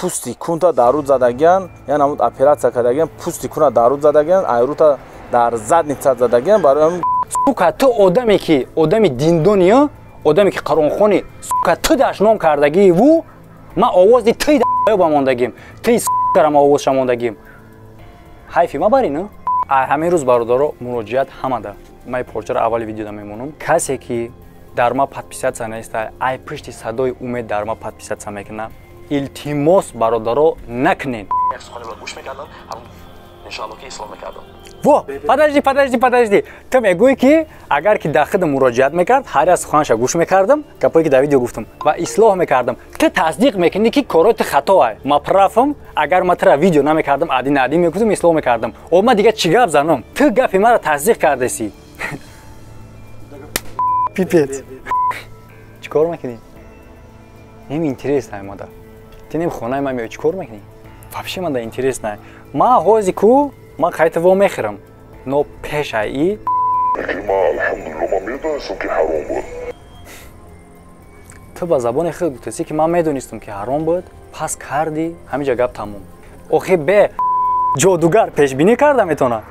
Пусти кунта даруд задагиан, яъне ҳамун оператсия кардагиан, пусти куна даруд задагиан, айрута дар задница задагиан барои. Сука, ту одаме ки одами диндониё, одаме ки қаронхони, сука, ту дашном кардагии ву, ман овози тый ба мондагим, тый сукарам овозша мондагим. Ҳайфи ма бари, на? Ҳамин рӯз, бародаро, муроҷиат ҳамада. Ман порчаро аввали видеода мемонам. Касе ки дар ма подписаться неста, ай пушти садои умед дар ма подписаться мекунад. Илтимос, бародаро, накунед. Во, подожди, подожди, подожди. Ту мегӯӣ ки агар ки дар худ муроҷиат мекард, ҳар як суханша гӯш мекардам, гапое ки дар видео гуфтам, ва ислоҳ мекардам. Ту тасдиқ мекунӣ ки корои ту хатоа. Ма прав ам, агар ма тура видео намекардам, один один мегуфтам, ислоҳ мекардам. О, ма дига чӣ гап занам? Ту гапи маро тасдиқ кардасӣ. Пипец. Чӣ кор мекунӣ? Нем интересно мада. Ту нем хонаи ма меоӣ, чӣ кор мекунӣ? Вообще мада интересно. Ма ҳози ку ман қайта во мехӯрам, но пешаи ма, алҳамдулилло, ман медонистам, ки ҳаром буд. Ту ба забони худ гуфтасӣ, ки ман медонистам, ки ҳаром буд, пас кардӣ. Ҳаминҷа гап тамом. Охи, бе ҷодугар пешбинӣ карда метавонад?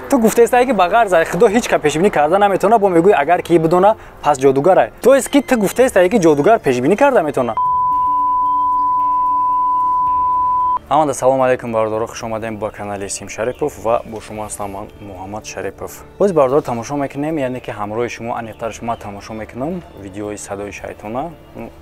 Ту гуфтаистае, ки ба ғарз ай худо ҳеҷ ка пешбинӣ карда наметавона, бо мегӯӣ, агар ки бидона, пас ҷодугарай. То есть ки ту гуфтаистае, ки ҷодугар пешбинӣ карда метавона. Ҳамада салом алейкум, бародаро, хуш омадем ба канали Сим Шарипов ва бо шумо ҳастам ман, Муҳаммад Шарипов. Боз, бародаро, тамошо мекунем, яъне ки ҳамроҳи шумо, аниқтар шумо тамошо мекунам видеои садои шайтона,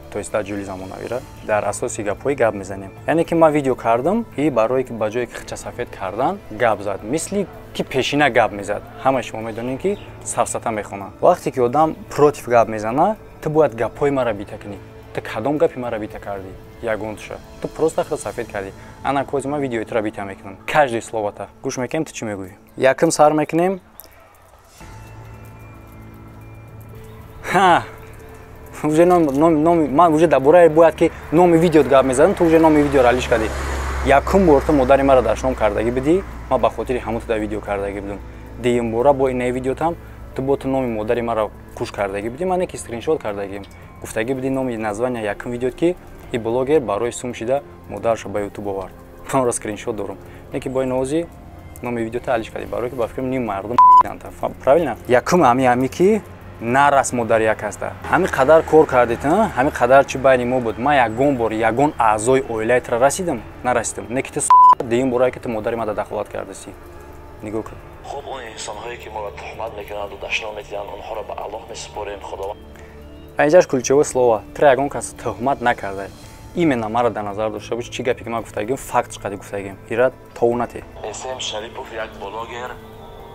то есть дар ҷули замонавира. Дар асоси гапҳои гап мезанем, яъне ки ман видео кардам и барое ки ба ҷое ки хича сафед кардан гап зад, мисли ки пешина гап мезад. Ҳамаи шумо медонем, ки сафсата мехонад. Вақте ки одам против гап мезана, ту бояд гапҳои маро бита кунӣ. Ту кадом гапи маро бита кардӣ? Ягонташа. Ту просто хел сафед кардӣ. Ана кози ман видеои туро бита мекунам, каждое слово та гӯш мекунем, ту чӣ мегӯӣ. Якум сар мекунем. Ха, уже номи ман, уже дар бораи бояд ки номи видеот гап мезадам, ту уже номи видеоро алиш кардӣ. Якум бор ту модари маро дашном кардагӣ бидӣ, ман ба хотири ҳамон ту дар видео кардагӣ будам. Дуюм бора бо инаи видеотам ту бо ту номи модари маро куш кардагӣ будӣ, ман неки скриншот кардагим. Гуфтагӣ будӣ номи названия якум видеот, ки и блогер барои сум шида модарашо ба ютуб овард. Онро скриншот дорум. Неки бо инози номи видеота алиш кардӣ, барое ки ба фикрам ним мардум, правильно? Якум ҳами ки нарас модари як ҳаста. Ҳами қадар кор кардед, ҳами қадар чӣ байни мо буд, ман ягон бор ягон аъзои оилаи тура расидам? Нарасидам. Не ки ту дуюм борае ки ту модари мада дахолат кардасӣ. Нигоҳ кун. Хуб, он инсонҳое ки моро туҳмат мекунанд дашном медиҳанд, онҳоро ба Аллоҳ месупорем, Худованд. Инҷаш ключевое слово: тура ягон кас туҳмат накарда. Именно маро дар назар дошта бош. Чӣ гапе ки ман гуфтагим, факт қади гуфтагим, ира товнате. См Шарипов, як блогер,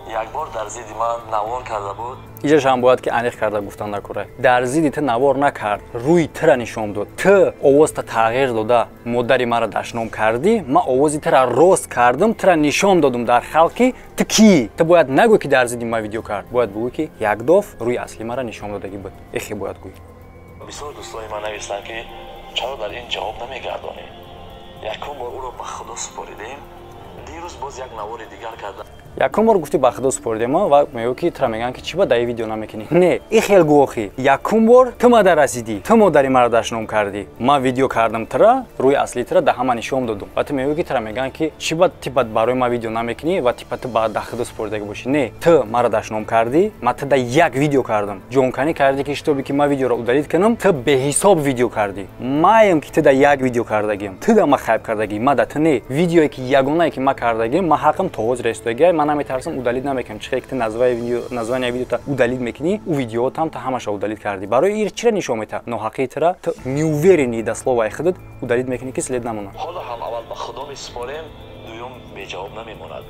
як бор дар зидди ман навор карда буд. Иҷаш ҳам бояд ки аниқ карда гуфтан накора. Дар зидди ту навор накард, рӯи тура нишон дод. Ту овозта тағйир дода модари маро дашном кардӣ, ман овози тура рост кардам, тура нишон додум дар халқ, ки ту кӣ. Ту бояд нагӯй, ки дар зидди ман видео кард, бояд бигӯй, ки якдоф рӯи асли маро нишон додагӣ буд. Эхе бояд гӯй. Бисёр дӯстони ман навистанд, ки чаро дар ин ҷавоб намегардонӣ. Якум бор ӯро ба Худо супоридем, дирӯз боз як навори дигар карда. Якум бор гуфтӣ, ба Худо супоридем, ва мегӯ, ки тура мегӯянд, ки чӣ ба даи видео намекунӣ. Не, и хел гӯохӣ. Якум бор ту мада расидӣ, ту модари маро дашном кардӣ, ман видео кардам, тура рӯи асли тура да ҳама нишон додум, ва ту мегӯ, ки тура мегӯянд, ки чӣ ба типа барои ман видео намекунӣ ва типа ту ба да Худо супоридагӣ бошӣ. Не, ту маро дашном кардӣ, ман ту да як видео кардам, ҷонканӣ кардӣ, ки чтобы ки ман видеоро удалить кунам, ту беҳисоб видео кардӣ. Маем ки ту да як видео кардагим, ту да ма хайб кардагӣ, ма да ту не. Видеое ки ягонае ки ман кардагим, ман ҳаққам то ҳозир рестогиай, ман наметарсам, удалить намекунам. Чихе ки ту названия видеота удалить мекунӣ, ӯ видеотам ту ҳамаша удалить кардӣ. Барои ир чира нишон мета ноҳақии тура? Ту неуверенный да словаи худат удалить мекунӣ, ки след намонад. Ҳоло ҳам аввал ба Худо месупорем, дуюм беҷавоб намемонад.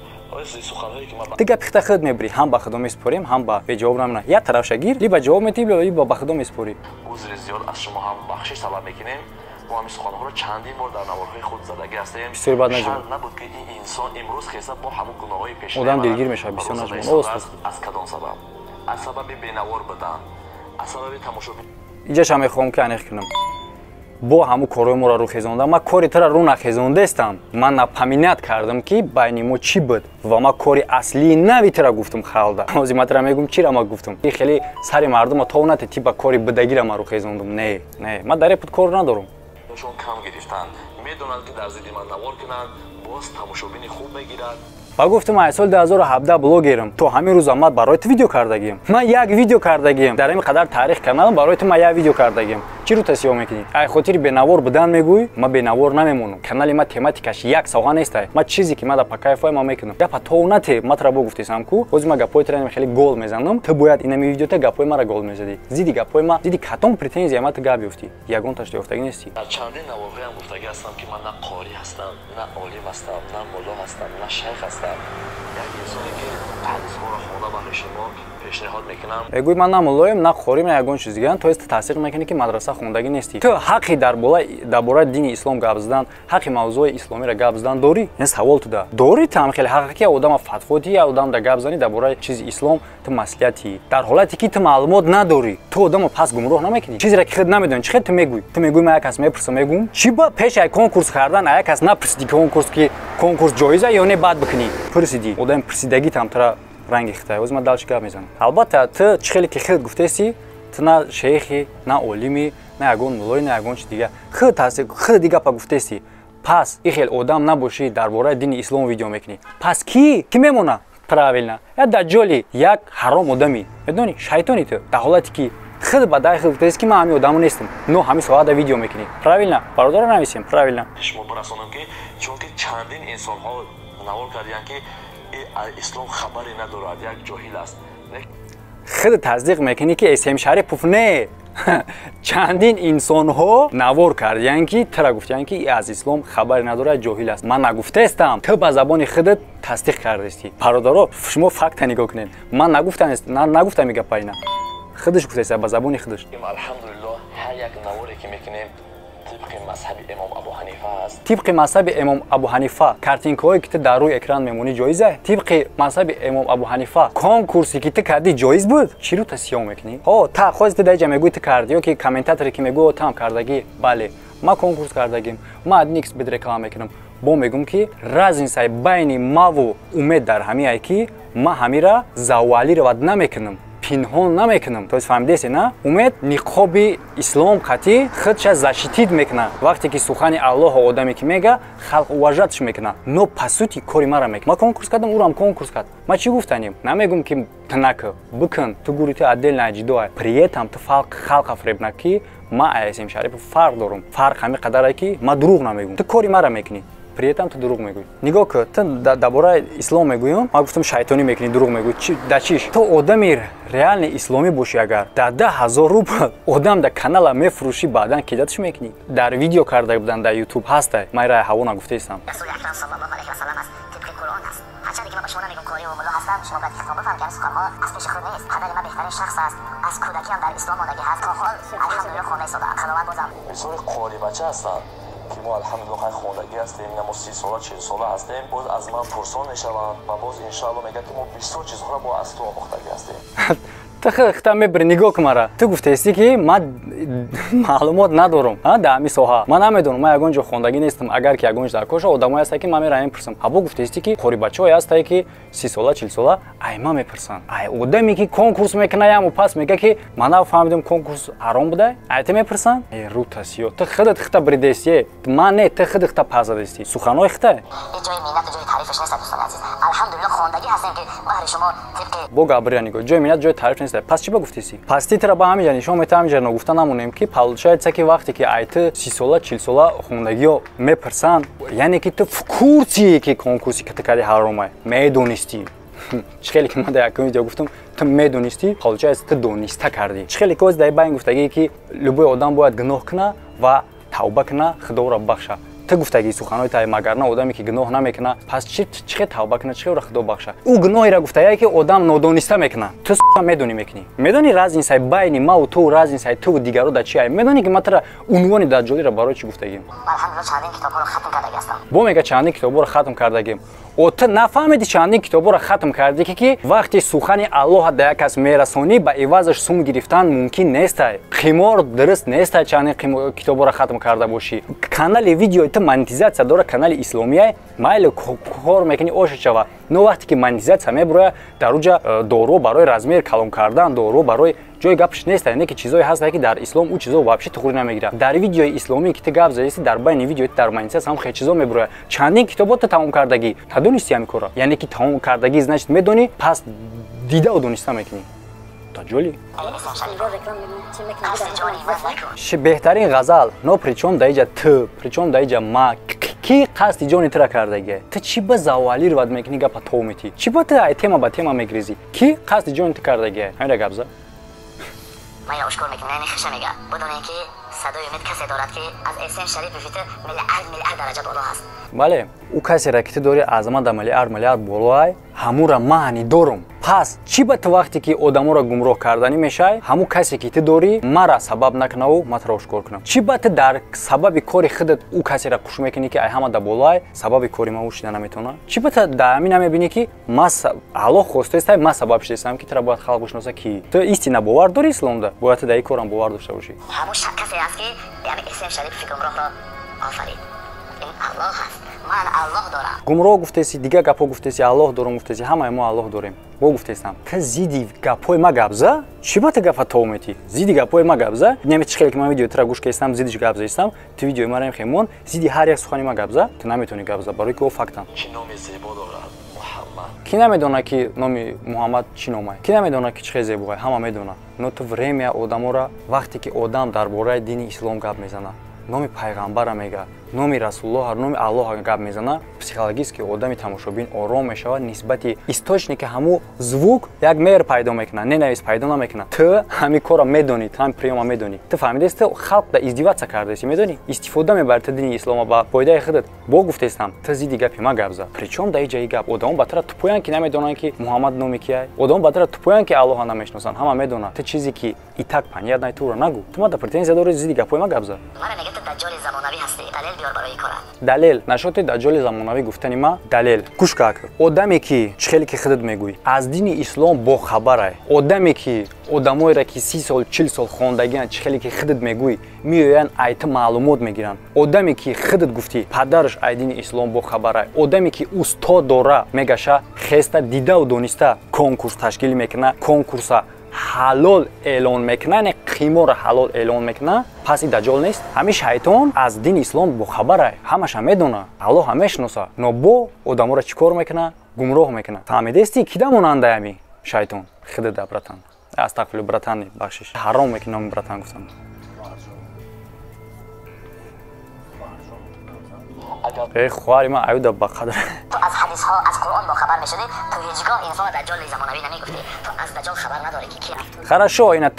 Ту гапи хита худ мебирӣ: ҳам ба Худо месупорем, ҳам ба беҷавоб намонад. Як тарафша гир: либо ҷавоб метиҳӣ, либо ба Худо месупорӣ. Узри зиёд аз шумо ҳам бахшиш талаб мекунем. Мо ҳамин суханҳоро чандин бор дар наворҳои худ задагӣ ҳастем. Бисёр бад наҷиб. Шарт набуд, ки ин инсон имрӯз хеса бо ҳамун гуноҳҳои пешина. Одам дилгир мешавад, бисёр наҷиб. Аз кадом сабаб? Аз сабаби бенавор будан, аз сабаби тамошо. Инҷашам мехоҳам, ки аниқ кунам: бо ҳамун корҳои моро рӯ хезонда, ман кори тура рӯ нахезондаистам. Ман напоминать кардам, ки байни мо чӣ буд, ва ман кори аслии нави тура гуфтум. Халда ҳозир ман тура мегӯм, чира ман гуфтум. И хеле сари мардума тов нате, типа кори будагира ман рӯ хезондум. Не, не, ман дар эпуд кор надорам. Пулҳояшон кам гирифтанд, медонанд, ки дар зидди ман навор кунанд, боз тамошобини хуб мегирад. Ва гуфтам, аз соли 2017 блогерам, то ҳамин рӯза ман барои ту видео кардагием? Ман як видео кардагием дар ҳамин қадар таърих каналам, барои ту ман як видео кардагием. Чӣ рӯ тасиё мекунӣ? Ай хотири бенавор будан мегӯй, ман бенавор намемонам. Канали ман тематикаш як соҳа нестай. Ман чизе ки ман дар покайфой ман мекунам. Гапа то нате, ман тура бо гуфтесам ку, ҳозир ман гапҳои тура хеле гол мезанам, ту бояд инами видеота гапҳои мара гол мезадӣ. Зидди гапҳои ман, зидди катон претензия ман ту гап ёфтӣ, ягонташ ёфтагӣ нестӣ. Дар чандин наворҳоям гуфтагӣ ҳастам, ки ман на қорӣ ҳастам, на олим ҳастам, на мулло ҳастам, на шайх ҳастам, як инсоне ки ҳадисҳоро хонда барои шумо пешниҳод мекунам. Мегӯй, ман на муллоем, на қорим, на ягон чиз дигар. То есть тасдиқ мекунӣ, ки мадраса хондагӣ нестӣ. Ту ҳаққи дар бораи дини ислом гап задан, ҳаққи мавзӯи исломиро гап задан дорӣ? Ин савол туда. Дорӣ ту ҳам хеле ҳаққи ки одама фатво диҳӣ, одам да гап занӣ дар бораи чизи ислом, ту маслиҳатӣ, дар ҳолате ки ту маълумот надорӣ? Ту одамо пас гумроҳ намекунӣ? Чизеро ки худ намедонӣ, чӣ хел ту мегӯй? Ту мегӯй, ман як кас мепурсам, мегӯм. Чӣ ба пеш ай конкурс кардан а як кас напурсидӣ, конкурс ки конкурс ҷоиза ё не, баъд бикунӣ? Пурсидӣ, одами пурсидагӣ там тура ранги хитай. Ҳозир ман дальше гап мезанам. Албатта, ту чӣ хеле ки худ гуфтеси, ту на шейхи, на олими, на ягон муллои, на ягон чи дига. Худ тасдиқ, худ гапа гуфтеси. Пас и хел одам набошӣ, дар бораи дини ислом видео мекунӣ, пас ки мемона? Правильно, як даҷҷоли, як ҳаром одамӣ, медонӣ, шайтони ту. Дар ҳолате ки худ ба дай худ гуфтеси, ки ман ҳамин одамо нестам, но ҳамин соҳада видео мекунӣ. Правильно, бародаро, нависем, правильно. Шумо бирасонам, ки чунки чандин инсонҳо навор кардиянд, ки ислом хабаре надорад, як ҷоҳил аст. Худ тасдиқ мекунӣ, ки СМ Шарипов не, чандин инсонҳо навор кардиянд, ки тура гуфтиянд, ки аз ислом хабаре надорад, ҷоҳил аст. Ман нагуфтаестам, ту ба забони худат тасдиқ кардастӣ. Бародаро, шумо факта нигоҳ кунед. Ман нагуфтам и гапа, ина худаш гуфтаест ба забони худаш. Алҳамдулиллоҳ, ҳар як наворе ки мекунем, тибқи мазҳаби имом Абу Ҳанифа аст. Тибқи мазҳаби имом Абу Ҳанифа, картинкаҳое ки ту дар рӯи экран мемонӣ, ҷоиза? Тибқи мазҳаби имом Абу Ҳанифа, конкурсе ки ту кардӣ, ҷоиз буд? Чӣ рӯ та сиёҳ мекунӣ? Ҳо, та хози ту дар ҷа мегӯӣ, ту кардӣ, ё ки комментаторе ки мегӯ, ту ҳам кардагӣ. Бале, ман конкурс кардагим, ман 1xBet реклама мекунам. Бо мегӯм, ки разницаи байни маву Умед дар ҳамиае, ки ман ҳамира завуалировать намекунам, пинҳон намекунам. То есть фаҳмидесе, на? Умед ниқоби ислом қатӣ худша защитить мекуна. Вақте ки сухани Аллоҳо одаме ки мега, халқ уважатьш мекуна, но по сути кори мара мекуна. Ман конкурс кардам, ӯрам конкурс кард. Ман чӣ гуфтанем? Намегум, ки ту нака бикун, ту гури, ту отдельно ҷидоа, при этом ту халқа фиреб накӣ. Ман АСМ Шарипов фарқ дорум. Фарқ ҳамин қадаре, ки ман дурӯғ намегум, ту кори мара мекунӣ, при этом ту дурӯғ мегӯӣ. Нигоҳ кун, ту дар бораи ислом мегӯям, ман гуфтам, шайтонӣ мекунӣ, дурӯғ мегӯӣ. Да чиш? Ту одами реальный исломӣ бошӣ, агар дар 10 000 рубл одам дар канала мефурӯшӣ, баъдан кидатш мекунӣ. Дар видео карда будан, дар Ютуб ҳастай, ман рай ҳаво нагуфтаистам. Расули акрам саллаллоҳу алайҳи васаллам аст, тибқи Қуръон аст. Ҳарчанде ки ман ба шумо намегӯм қорӣ ва мулло ҳастам, шумо бояд худтон бифаҳмед, ки ҳамин суханҳо аз пеши худ нест. Падари ман беҳтарин шахс аст, аз кӯдакиам дар ислом омодагӣ ҳаст, то ҳол алҳамдулиллоҳ хонда истодаам. Худованд бозам Бисёри қорибача ҳастанд, ки мо алҳамдулиллоҳ хай хондагӣ ҳастем, ина мо 30 сола, 40 сола ҳастем, боз аз ман пурсон мешаванд ва боз иншоалло мегӯяд, ки мо бисёр чизҳоро бо аз ту омӯхтагӣ ҳастем. Ту хита мебири, нигоҳ кун мара. Ту гуфтаистӣ, ки ман маълумот надорам дар ҳамин соҳа, ман намедонам, ман ягон ҷо хондагӣ нестам. Агар ки ягон ҷо дар коша одамое ҳастае, ки ман меравам мепурсам. Ҳабо гуфтаистӣ, ки қорибачаҳое ҳастае, ки 30 сола, 40 сола, ай ман мепурсанд. Ай одаме ки конкурс мекуна, яму пас мега, ки ман нафаҳмидам, конкурс ҳаром буда, ай ту мепурсанд. Э, рута сиё, ту худат хита бридестие, ман не, ту худ хита пазадестӣ, суханҳои хита. Ин ҷои миннату ҷои таърифаш нест, дӯстони азиз. Алҳамдулиллоҳ, хондагӣ ҳастем, ки баҳри шумо тибқи Бо габрия нигоҳ, ҷои миннат, ҷои таъриф нест. Пас чӣ ба гуфтеси? Пас титра ба ҳамин ҷа нишон мета, ҳамин ҷа ногуфта намонем, ки получается, ки вақте ки ай ту 30 сола, 40 сола хондагиё мепурсанд, яъне ки ту в курсе, ки конкурси ки ту кардӣ ҳаромай, медонистӣ. Чӣ хеле ки ман дар якум видео гуфтам, ту медонистӣ, получается, ту дониста кардӣ. Чӣ хеле ки оз дар байн гуфтагие, ки любой одам бояд гуноҳ куна ва тавба куна, Худоро бахша. Ту гуфтагии суханҳои тай, магарна одаме ки гуноҳ намекуна, пас чӣ хел тавба куна, чӣ хел Худо бахша? Ӯ гуноҳеро гуфтагие, ки одам нодониста мекуна. Ту медонӣ мекунӣ. Медонӣ разницаи байни маву ту, разницаи туву дигаро дар чи ай? Медонӣ, ки ман тура унвони даҷҷолиро барои чӣ гуфтагим? Алҳамдулиллоҳ, чандин китобҳоро хатм кардагӣ ҳастам. Бо мега, чандин китобҳоро хатм кардагим. О, ту нафаҳмиди, чандин китобҳоро хатм кардӣ, ки вақте сухани Аллоҳа да як кас мерасонӣ, ба ивазаш сум гирифтан мумкин нестай, қимор дуруст нестай. Чандин китобҳоро хатм карда бошӣ, канали видеои ту монетизатсия дора, канали исломия, майли, кор мекунӣ, оша шава. Но вақте ки монетизатсия мебуроя, дар уҷа дору барои размер калон кардан, дору барои Ҷои гапш нест, не ки чизое ҳаст, ки дар ислом ӯ чизо вообще туғри намегирад. Дар видеои исломӣ ки ту гап задисти, дар байни видео дар майнсас ҳам хел чизо мебурояд. Чандин китобо ту тамом кардагӣ. Та донисти ҳамин кора? Яъне ки тамом кардагӣ, значит медонӣ, пас дидау дониста мекунӣ. Даҷҷоли? Беҳтарин ғазал. Но причём да иҷа ту, причём да иҷа ма? Ки қасди ҷони тура кардагия? Ту чӣ ба завуалировать мекунӣ гапа тов метӣ? Чӣ ба ту ай тема ба тема мегрезӣ? Ки қасди ҷони ту кардагия? Ҳамира гап за. Ман я ошкор мекунам, яъне хиша мега. Бидонед ки садои умед касе дорад, ки аз эсем шарифи фитр миллиард миллиард дараҷа боло ҳаст. Бале, ӯ касеро ки ту дорӣ аз ман да миллиард миллиард болоай, ҳамура маъни дорум. Пас чӣ ба ту вақте ки одаморо гумроҳ карданӣ мешай, ҳамун касе ки ту дорӣ мара сабаб накунаву ман туро ошкор кунам? Чӣ ба ту дар сабаби кори худат ӯ касеро қуш мекунӣ, ки ай ҳама да болоай, сабаби кори ман ӯ шида наметавонад? Чӣ ба ту дар ҳамин намебинӣ, ки ма Аллоҳ хостаестай, ма сабаб шудаистам, ки тура бояд халқ бишноса? Ки ту истина бовар дорӣ исломда, бояд ту дар ин корам бовар дошта бошӣ. Ҳамун касе аст, ки яъне эсем шарифи гумроҳро офарид. Ин Аллоҳ аст. Ман Аллоҳ дорам. Гумроҳ гуфтеси, дигар гапҳо гуфтеси, Аллоҳ дорам гуфтеси, ҳамаи мо Аллоҳ дорем. Бо гуфтесам, ту зидди гапҳои ма гап за, чӣ ба ту гапа тов метӣ? Зидди гапҳои ма гап за, неми чӣ хеле ки ман видеои тура гӯш кестам, зиддиш гап заистам, ту видеои мара хемон, зидди ҳар як сухани ма гап за, ту наметавонӣ гап за, барои ки о фактам. Чӣ номи зебо дорад Муҳаммад. Ки намедонад, ки номи Муҳаммад чӣ номае? Ки намедонад, ки чӣ хел зебое? Ҳама медонад. Но ту время одамора, вақте ки одам дар бораи дини ислом гап мезанад, номи пайғамбара мега, номи расуллоҳ, номи Аллоҳ гап мезана, психологически одами тамошобин ором мешавад, нисбати источники ҳаму звук як меҳр пайдо мекунад, ненавист пайдо намекунад. Ту ҳамин корро медонӣ, ту ҳамин приёма медонӣ. Ту фаҳмидаест, ту халқ да издеваться кардаеси, медонӣ? Истифода мебари ту дини ислома ба фоидаи худат. Бо гуфтаистам, ту зидди гапи ма гап за. Причём да иҷаи гап? Одамо ба тура тупоянд, ки намедонанд, ки Муҳаммад номи кияй. Одамо ба тура тупоянд, ки Аллоҳа намешиносанд, ҳама медонанд. Ту чизе ки и так понятно, туро нагӯ. Ту мада претензия дорӣ, зидди гапҳои ма гап за. Мара мега ту даҷҷоли замонавӣ ҳастӣ, далел биёр барои корат. Далел нашоти даҷҷоли замонавӣ гуфтани ма далел. Гӯш как. Одаме ки чӣ хеле ки худат мегӯӣ, аз дини ислом бохабарай. Одаме ки одамоеро ки 30 сол, 40 сол хондагианд, чӣ хеле ки худат мегӯӣ, меоянд, ай ту маълумот мегиранд. Одаме ки худат гуфтӣ, падараш ай дини ислом бохабарай. Одаме ки устод дора, мегаша хеста дидау дониста конкурс ташкил мекунад, конкурса ҳалол эълон мекунад, яъне қиморро ҳалол эълон мекунад, пас ин даҷҷол нест? Ҳамин шайтон аз дини ислом бохабарай, ҳамаша медонад, Аллоҳ мешиноса, но бо одаморо чӣ кор мекунад? Гумроҳ мекунад. Фаҳмидаести, ки да монандай ҳамин шайтон? Худада, братан. Астағфирулло, братан, бахшиш. Ҳаром мекунӣ номи братан гуфтам. Э, хоҳари ман аюда ба қадр. Ту аз ҳадисҳо, аз Қуръон бохабар мешудӣ, ту ҳеҷгоҳ инсонро даҷҷоли замонавӣ намегуфтӣ. Ту аз даҷҷол хабар надорӣ, ки ки Хорошо, ина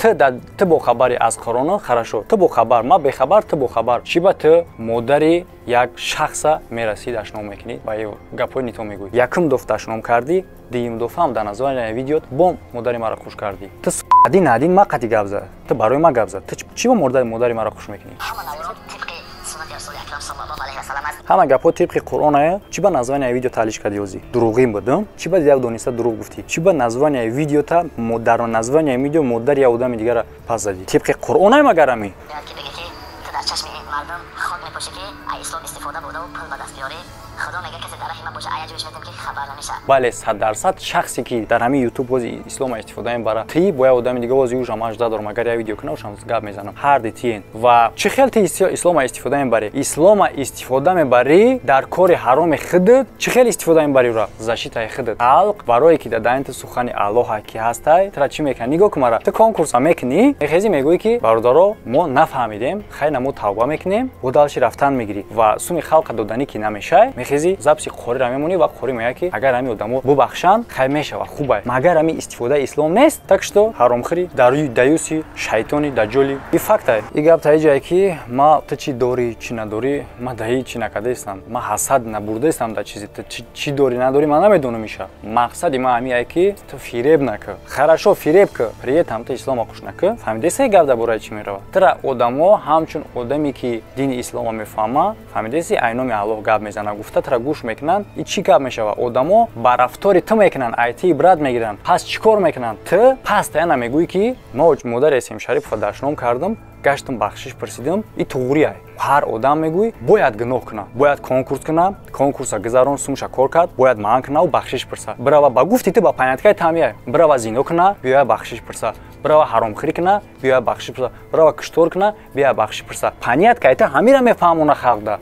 ту бохабари аз Қуръоно, хорошо. Ту бохабар, ман бехабар, ту бохабар. Чӣ ба ту модари як шахса мерасӣ дашном мекунӣ ва гапҳои нито мегӯӣ? Якум доф дашном кардӣ, дуюм доф ҳам дар названия видеот бо модари маро хуш кардӣ. Ту адин адин ма қати гап зад. Ту барои ма гап зад. Ту чӣ ба модари маро хуш мекунӣ? Ҳама наворот тибқи суннати расули акрам саллаллоҳу алайҳи васаллам аст. Ҳама гапҳо тибқи Қуръон ая, чӣ ба названия видео таҳлиш кардӣ ҳозӣ? Дурӯғин будам? Чӣ ба як дониста дурӯғ гуфтӣ? Чӣ ба названия видеота дар названия видео модари як одами дигара пас задӣ? Тибқи Қуръон ай магар ҳамин? Бояд ки бигӣ, ки ту дар чашми мардум хок мепӯшӣ, ки ай ислом истифода бурдаву пул ба даст биёрӣ. Худо мега, касе дар раҳи ман боша, ай аҷоиш метем, ки хабар намешавад. Бале, 100% шахсе ки дар ҳамин ютуб бози ислома истифода мебарад, ти бо як одами дига бози ӯшам ажда дорам, агар як видео кунам, ӯшам гап мезанам. Ҳар ди тиен. Ва чӣ хел ти ислома истифода мебарӣ? Ислома истифода мебарӣ дар кори ҳароми худат, чӣ хел истифода мебарӣ ӯра? Защитаи худат. Халқ барое ки дар даҳани ту сухани Аллоҳ ки ҳастай, тура чӣ мекунад? Нигоҳ кун мара. Ту конкурса мекунӣ, мехезӣ мегӯӣ, ки бародаро, мо нафаҳмидем, хайр, мо тавба мекунем, бо далши рафтан мегирӣ ва суми халқа доданӣ ки намешай, мехезӣ записи қориро мемонӣ ва қори мегӯяд, ки агар ҳамин одамо бубахшанд, хайр мешавад, хубай. Магар ҳамин истифодаи ислом нест? Так что ҳаромхӯри, даюси, шайтони, даҷҷоли. И фактай. И гап та иҷае, ки ма ту чӣ дорӣ, чӣ надорӣ, ма даҳи чӣ накардаистам, ма ҳасад набурдаистам дар чизи ту чӣ дорӣ, надорӣ, ман намедонам иша. Мақсади ма ҳамиае, ки ту фиреб накӣ. Хорошо, фиреб кӣ, при этом ту ислома хуш накӣ. Фаҳмидаисте, гап дар бораи чӣ меравад? Тура одамо ҳамчун одаме ки дини ислома мефаҳма, фаҳмидаисти, ай номи Аллоҳ гап мезана гуфта тура гӯш мекунанд. И чӣ гап мешавад? Одамо ба рафтори ту мекунанд, ай ти ибрат мегиранд. Пас чӣ кор мекунанд? Ту пас таяна мегӯӣ, ки мо модари Эсем Шарипова дашном кардам. Гаштам, бахшиш пурсидам, и туғрия. Ҳар одам мегӯй бояд гуноҳ куна, бояд конкурс куна, конкурса гузарон, сумша кор кард, бояд маан кунаву бахшиш пурса. Бирава, ба гуфти ту, ба паняткаи тамия, бирава зино куна, биёя бахшиш пурса, бирава ҳаромхӯрӣ куна, биёя бахшиш пурса, бирава куштор куна, биёя бахшиш пурса. Паняткаи ту ҳамира мефаҳмона халқда.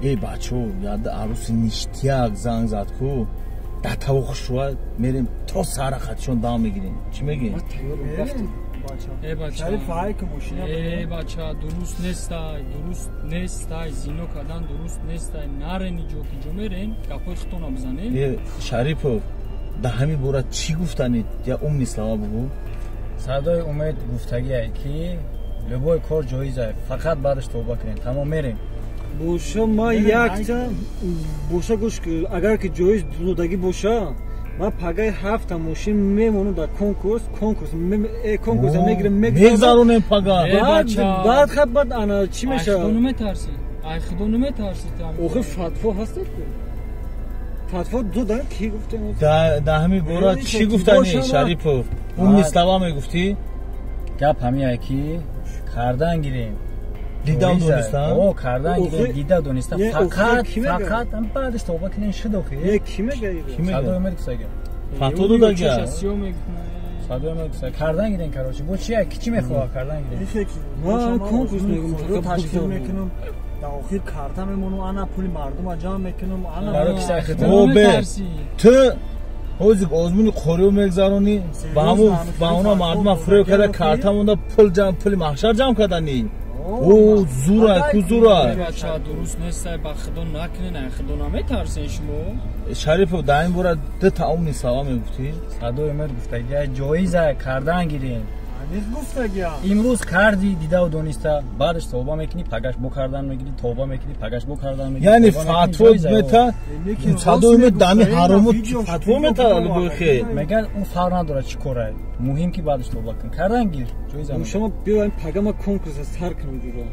Эй бачо, яда аруси ништяк занг зад ку, да таво хушрӯа мерем, то сара хатишон дам мегирем. Чӣ мегӣ? Э бача, дуруст нестай, дуруст нестай, зино кардан дуруст нестай. Нарен иҷо, ки ҷо мерен, гапҳои худтона бизанем. Э Шарипов, да ҳамин бора чӣ гуфтанед? Я умный слова бугӯ. Садои Умед гуфтагие, ки любой кор ҷоизае, фақат баъдаш тавба кунем. Тамом, мерем. Боша, ма якта боша, гӯш, агар ки ҷоиз додагӣ боша, ма пагаи ҳафта мошин мемонам дар конкурс, конкурса мегирем. Мегзаронем пага. Баъд хаб, баъд ана чӣ мешавад? Ай, худо наметарсӣ, ай худо наметарсӣ. Охир фатво ҳастед ку, фатво додан ки гуфтем. Да ҳамин бора чӣ гуфтани, Шарипов? Умный слова мегуфтӣ? Гап ҳамие, ки кардан гирем. Дидам, донистам. О, кардан гирем, дида дониста, фақат фақат баъдаш тавба кунем, шуд охи. Не, ки мега? Садои Умед гуфтага. Фатво додага. Садои Умед гуфтага, кардан гирем, короче. Бо чи ки чӣ мехоҳа, кардан гирем. Ма конкурс мегум, ташкил мекунам, дар охир карта мемонам, ана пули мардума ҷамъ мекунам, ана. Барои кисаи худтон. О бе, ту ҳозир озмуни қориё мегзаронӣ, ба ҳамун ба она мардума фиреб карда, карта монда, пул ҷамъ, пули маҳшар ҷамъ карданӣ. О зура ку, зура. Бача, дуруст нестай, ба худо накунен, ай худо наметарсен шумо. Шарипов, дар ин бора ду та умный слова мегуфтӣ? Садои Умед гуфтагия, ҷоиза, кардан гирем. Гуфтагия. Имрӯз кардӣ дидаву дониста, баъдаш тавба мекунӣ, пагаш бо кардан мегирӣ, тавба мекунӣ, пагаш бо кардан мегирӣ. Яъне фатво мета Садои Умед, дами ҳарому фатво мета, любой хел. Мегӯяд, ӯ фарқ надорад чӣ корае, муҳим ки баъдаш тавба кун, кардан гир, ҷоиза. Шумо биёем, пага ма конкурса сар кунам ҷуро.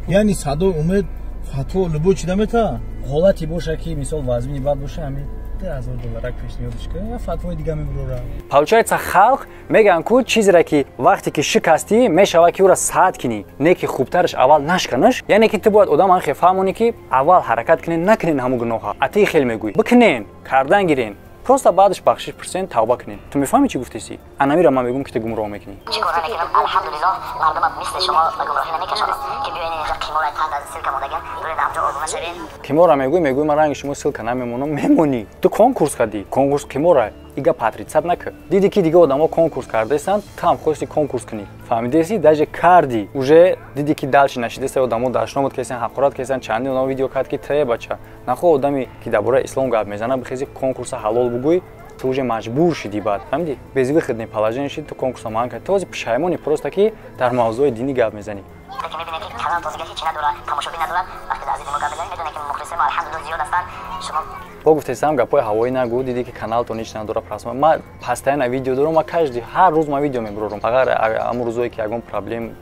Яъне Садои Умед фатво любой чида мета? Ҳолате боша, ки мисол вазмини бад боша, ҳамин 1000 долларак пешниҳодш кун, я фатвои дига мебурора. Получается, халқ мегӯянд ку, чизере ки вақте ки шикастӣ, мешавад ки ӯра саат кунӣ, не ки хубтараш аввал нашканаш. Яъне ки ту бояд одам анхе фаҳмонӣ, ки аввал ҳаракат кунен, накунен ҳамун гуноҳа. А ти хел мегӯӣ, бикунен, кардан гирен, просто баъдаш бахшиш пурсен, тавба кунен. Ту мефаҳмӣ чӣ гуфтесӣ? Анамира ман мегӯм, ки ту гумроҳ мекунӣ. Чӣ кора мекунам? Алҳамдулиллоҳ, мардумам мисли шумо ба гумроҳӣ намекашонам, ки биёен инҷа, қимора танд аз ссылка мондаган, дуред амҷо обуна шавен. Қимора мегӯй, мегӯй ман ранги шумо ссылка намемонам. Мемонӣ. Ту конкурс кардӣ, конкурс қимора, ига патрицат накӣ. Диди, ки дига одамо конкурс кардаистанд, ту ҳам хости конкурс кунӣ, фаҳмидаеси? Даже кардӣ, уже диди, ки дальше нашидаста, одамо дашномот кесен, ҳақорат кесен, чандин одамо видео кард, ки те бача нахо, одаме ки дар бораи ислом гап мезана, бихези конкурса ҳалол бугӯй. Ту уже маҷбур шидӣ баъд, фаҳмидӣ? Безвыходный положение шидӣ, ту конкурса маҳан кардӣ. Ту ҳозир пушаймонӣ, просто ки дар мавзӯи динӣ гап мезанӣ. Ки мебинед, ки канал тозига ҳеч надорад, тамошобин надорад. Вақте дар зидди мо гап мезанед, медонед, ки мухлисои мо алҳамдулиллоҳ зиёд ҳастанд. Шумо Бо гуфтесам, гапҳои ҳавоӣ нагӯ. Дидӣ, ки каналтон ҳеч надора просмотр. Ма постоянно видео дорам, ма каждый ҳар рӯз ма видео мебурорам, агар ҳамун рӯзое ки ягон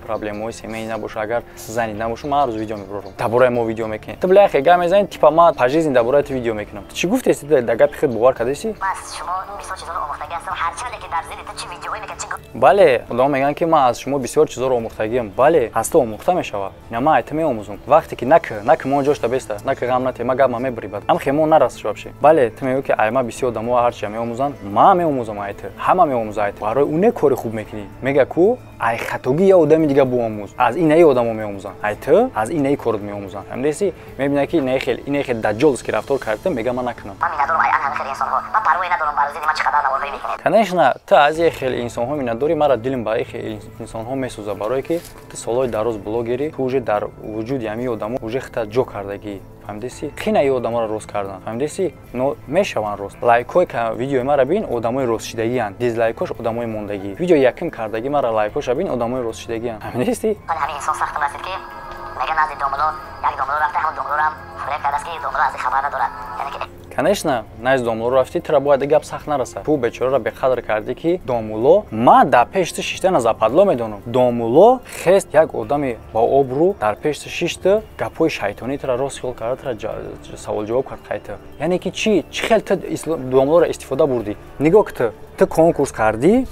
проблемаҳои семейный набоша, агар занид набоша, ма ҳар рӯз видео мебурорам. Дар бораи мо видео мекунем, ту бляхе гап мезанӣ, типа ма по жизни дар бораи ту видео мекунам. Ту чӣ гуфтеси? Дар гапи худ бовар кардеси? Ман аз шумо бисёр чизоро омӯхтагӣ ҳастам, ҳарчанде ки дар зидди ту чӣ видеоҳое мекард, чӣ Бале, одамо мегӯянд, ки ман аз шумо бисёр чизоро омӯхтагиам. Бале, аз ту омӯхта мешавад. Ина ман ай ту меомӯзам. Вақте ки наки наки мо ҷошта беста, наки ғам нате, ма гапма мебурӣ, бад ам хемо нарасш вообще. Бале, ту мегӯӣ, ки ай ма бисёр одамо ҳарчия меомӯзанд, ма меомӯзам ай ту, ҳама меомӯза ай ту. Барои ӯ не кори хуб мекунӣ. Мега ку, ай хатогӣ я одами дига биомӯз, аз инаи одамо меомӯзанд, ай ту аз инаи корот меомӯзанд, фаҳмидаси? Мебина, ки инаи хел, инаи хел даҷҷолс ки рафтор карда, мега ман накунам. Ман миннатдорам ай ҳамин хел инсонҳо, ман парвое надорам бар зидди ман чӣ қадар наворҳое мекунед. Конечно, ту аз як хел инсонҳо миннатдорӣ. Мара дилм ба хел инсонҳо месӯзад, барое ки ту солҳои дароз блогерӣ, ту уже дар вуҷуди ҳамин одамо уже хита ҷо кардагӣ, фаҳмидеси? Қина и одаморо рост кардан, фаҳмидеси? Но мешаванд рост. Лайкҳои видеои мара бин, одамои ростшидагианд, дизлайкҳош одамои мондагӣ. Видеои якум кардагӣ мара, лайкҳоша бин, одамои ростшидагианд, фаҳмидеси? Вале ҳамин инсон сахтам расид, ки мега назди домуло, як домуло рафта, ҳамон домулорам фиреб кардааст, ки домуло аз ин хабар надорад, яъне ки Конечно, назди домулло рафтӣ, тура бояд гап сахт нарасад. Ту бечораро беқадр кардӣ, ки домулло ма дар пеши ту шиштана западло медонам. Домулло хест, як одами ба обрӯ дар пеши ту шишта, гапҳои шайтонӣ тура рост хиёл карда, тура саволҷавоб кард қайта. Яъне ки чӣ чӣ хел ту домуллоро истифода бурдӣ? Нигоҳ ки, ту конкурс кардӣ,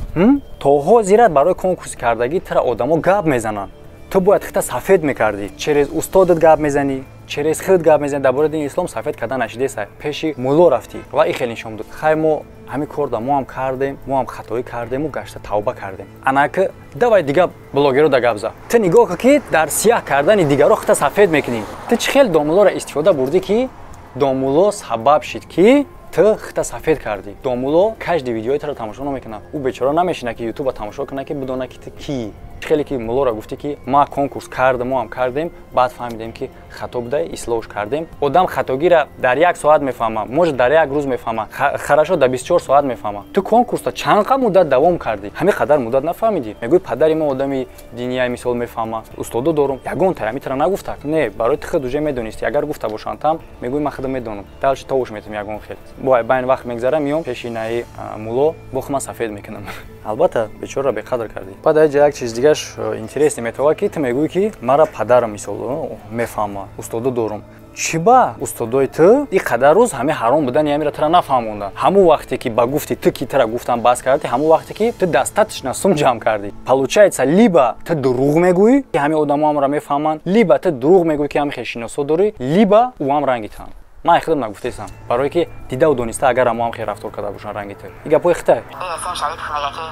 то ҳозират барои конкурси кардагӣ тура одамо гап мезананд. Ту бояд хита сафед мекардӣ. Через устодат гап мезанӣ, через худ гап мезанӣ, дар бораи дини ислом сафед карда нашидеса. Пеши мулло рафтӣ ва и хеле нишон дод. Хай, мо ҳамин корда мо ҳам кардем, мо ҳам хатоӣ кардему гашта тавба кардем. Анаки давай дига блогеро да гап за. Ту нигоҳ кун, ки дар сияҳ кардани дигаро хита сафед мекунӣ. Ту чӣ хел домуллоро истифода бурдӣ, ки домулло сабаб шид, ки ту хита сафед кардӣ? Домулло каждый видеои туро тамошо намекунад. Ӯ бечора намешина, ки ютуба тамошо кунад, ки бидона, ки ту кии. Хеле ки муллоро гуфтӣ, ки ма конкурс кардем, мо ҳам кардем, баъд фаҳмидем, ки хато буда, ислоҳш кардем. Одам хатогира дар як соат мефаҳма, может, дар як рӯз мефаҳма, хорошо, дар 24 соат мефаҳма. Ту конкурса чанд қа муддат давом кардӣ, ҳамин қадар муддат нафаҳмидӣ. Мегӯй, падари мо одами диния, мисол, мефаҳма, устодо дорум, ягон таями тара нагуфта. Не, барои ту худ уже медонисти. Агар гуфта бошанд там, мегӯй, ман худам медонам. Дальше товуш метам, ягон хел бо байн вақт мегзара, миём пеши наи мулло, бо ман сафед мекунам. Албатта, бечораро беқадр кардӣ. Баъд аҷа як чиз дигаш интересный метавад, ки ту мегӯӣ, ки мара падарам, мисол, мефаҳма, устодо дорум. Чӣ ба устодои ту ин қадар рӯз ҳамин ҳаром будани ҳамира тура нафаҳмонданд? Ҳамун вақте ки ба гуфти ту, ки тура гуфтан бас кардӣ, ҳамун вақте ки ту дастатишна сум ҷамъ кардӣ. Получается, либо ту дурӯғ мегӯӣ, ки ҳамин одамо ҳамро мефаҳманд, либо ту дурӯғ мегӯӣ, ки ҳамин хел дорӣ, либо ӯ ҳам ранги туанд. Ман худам нагуфтесам, барое ки дидаву дониста, агар ҳамо ҳам хел рафтор карда бошанд ранги ту. Ин гапҳои хитай. Эсем Шарипов мега, ки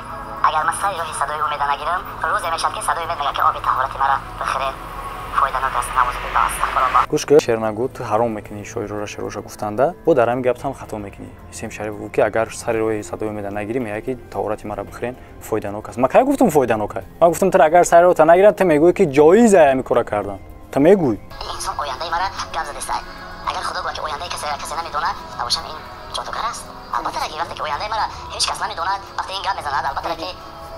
агар ман сари роҳи садои умеда нагирам, рӯзе мешавад, ки садои умед мега, ки оби таҳорати мара бихӯред, фоиданок аст. Наузубиллоҳ, астағфируллоҳ. Гӯш ки, шер нагӯ, ту ҳаром мекунӣ шоирора шероша гуфтанда. Бо дар ҳамин гаптам хато мекунӣ. Исем Шарипов гуфт, ки агар сари роҳи садои умеда нагирӣ, мега, ки таҳорати мара бихӯрен, фоиданок аст. Ман кай гуфтам фоиданок аст? Ман гуфтам, тура агар сари роҳта нагиранд, ту мегӯӣ, ки ҷоиза ҳамин кора кардан. Ту мегӯӣ. Инсон ояндаи мара гап задеста. Агар худо гӯяд, ки ояндаи касе намедонад, набошам, ин ҷодугар аст. Албатта, ки вақте ки ояндаи мара ҳеҷ кас намедонад, вақте ин гап мезанад, албатта, ки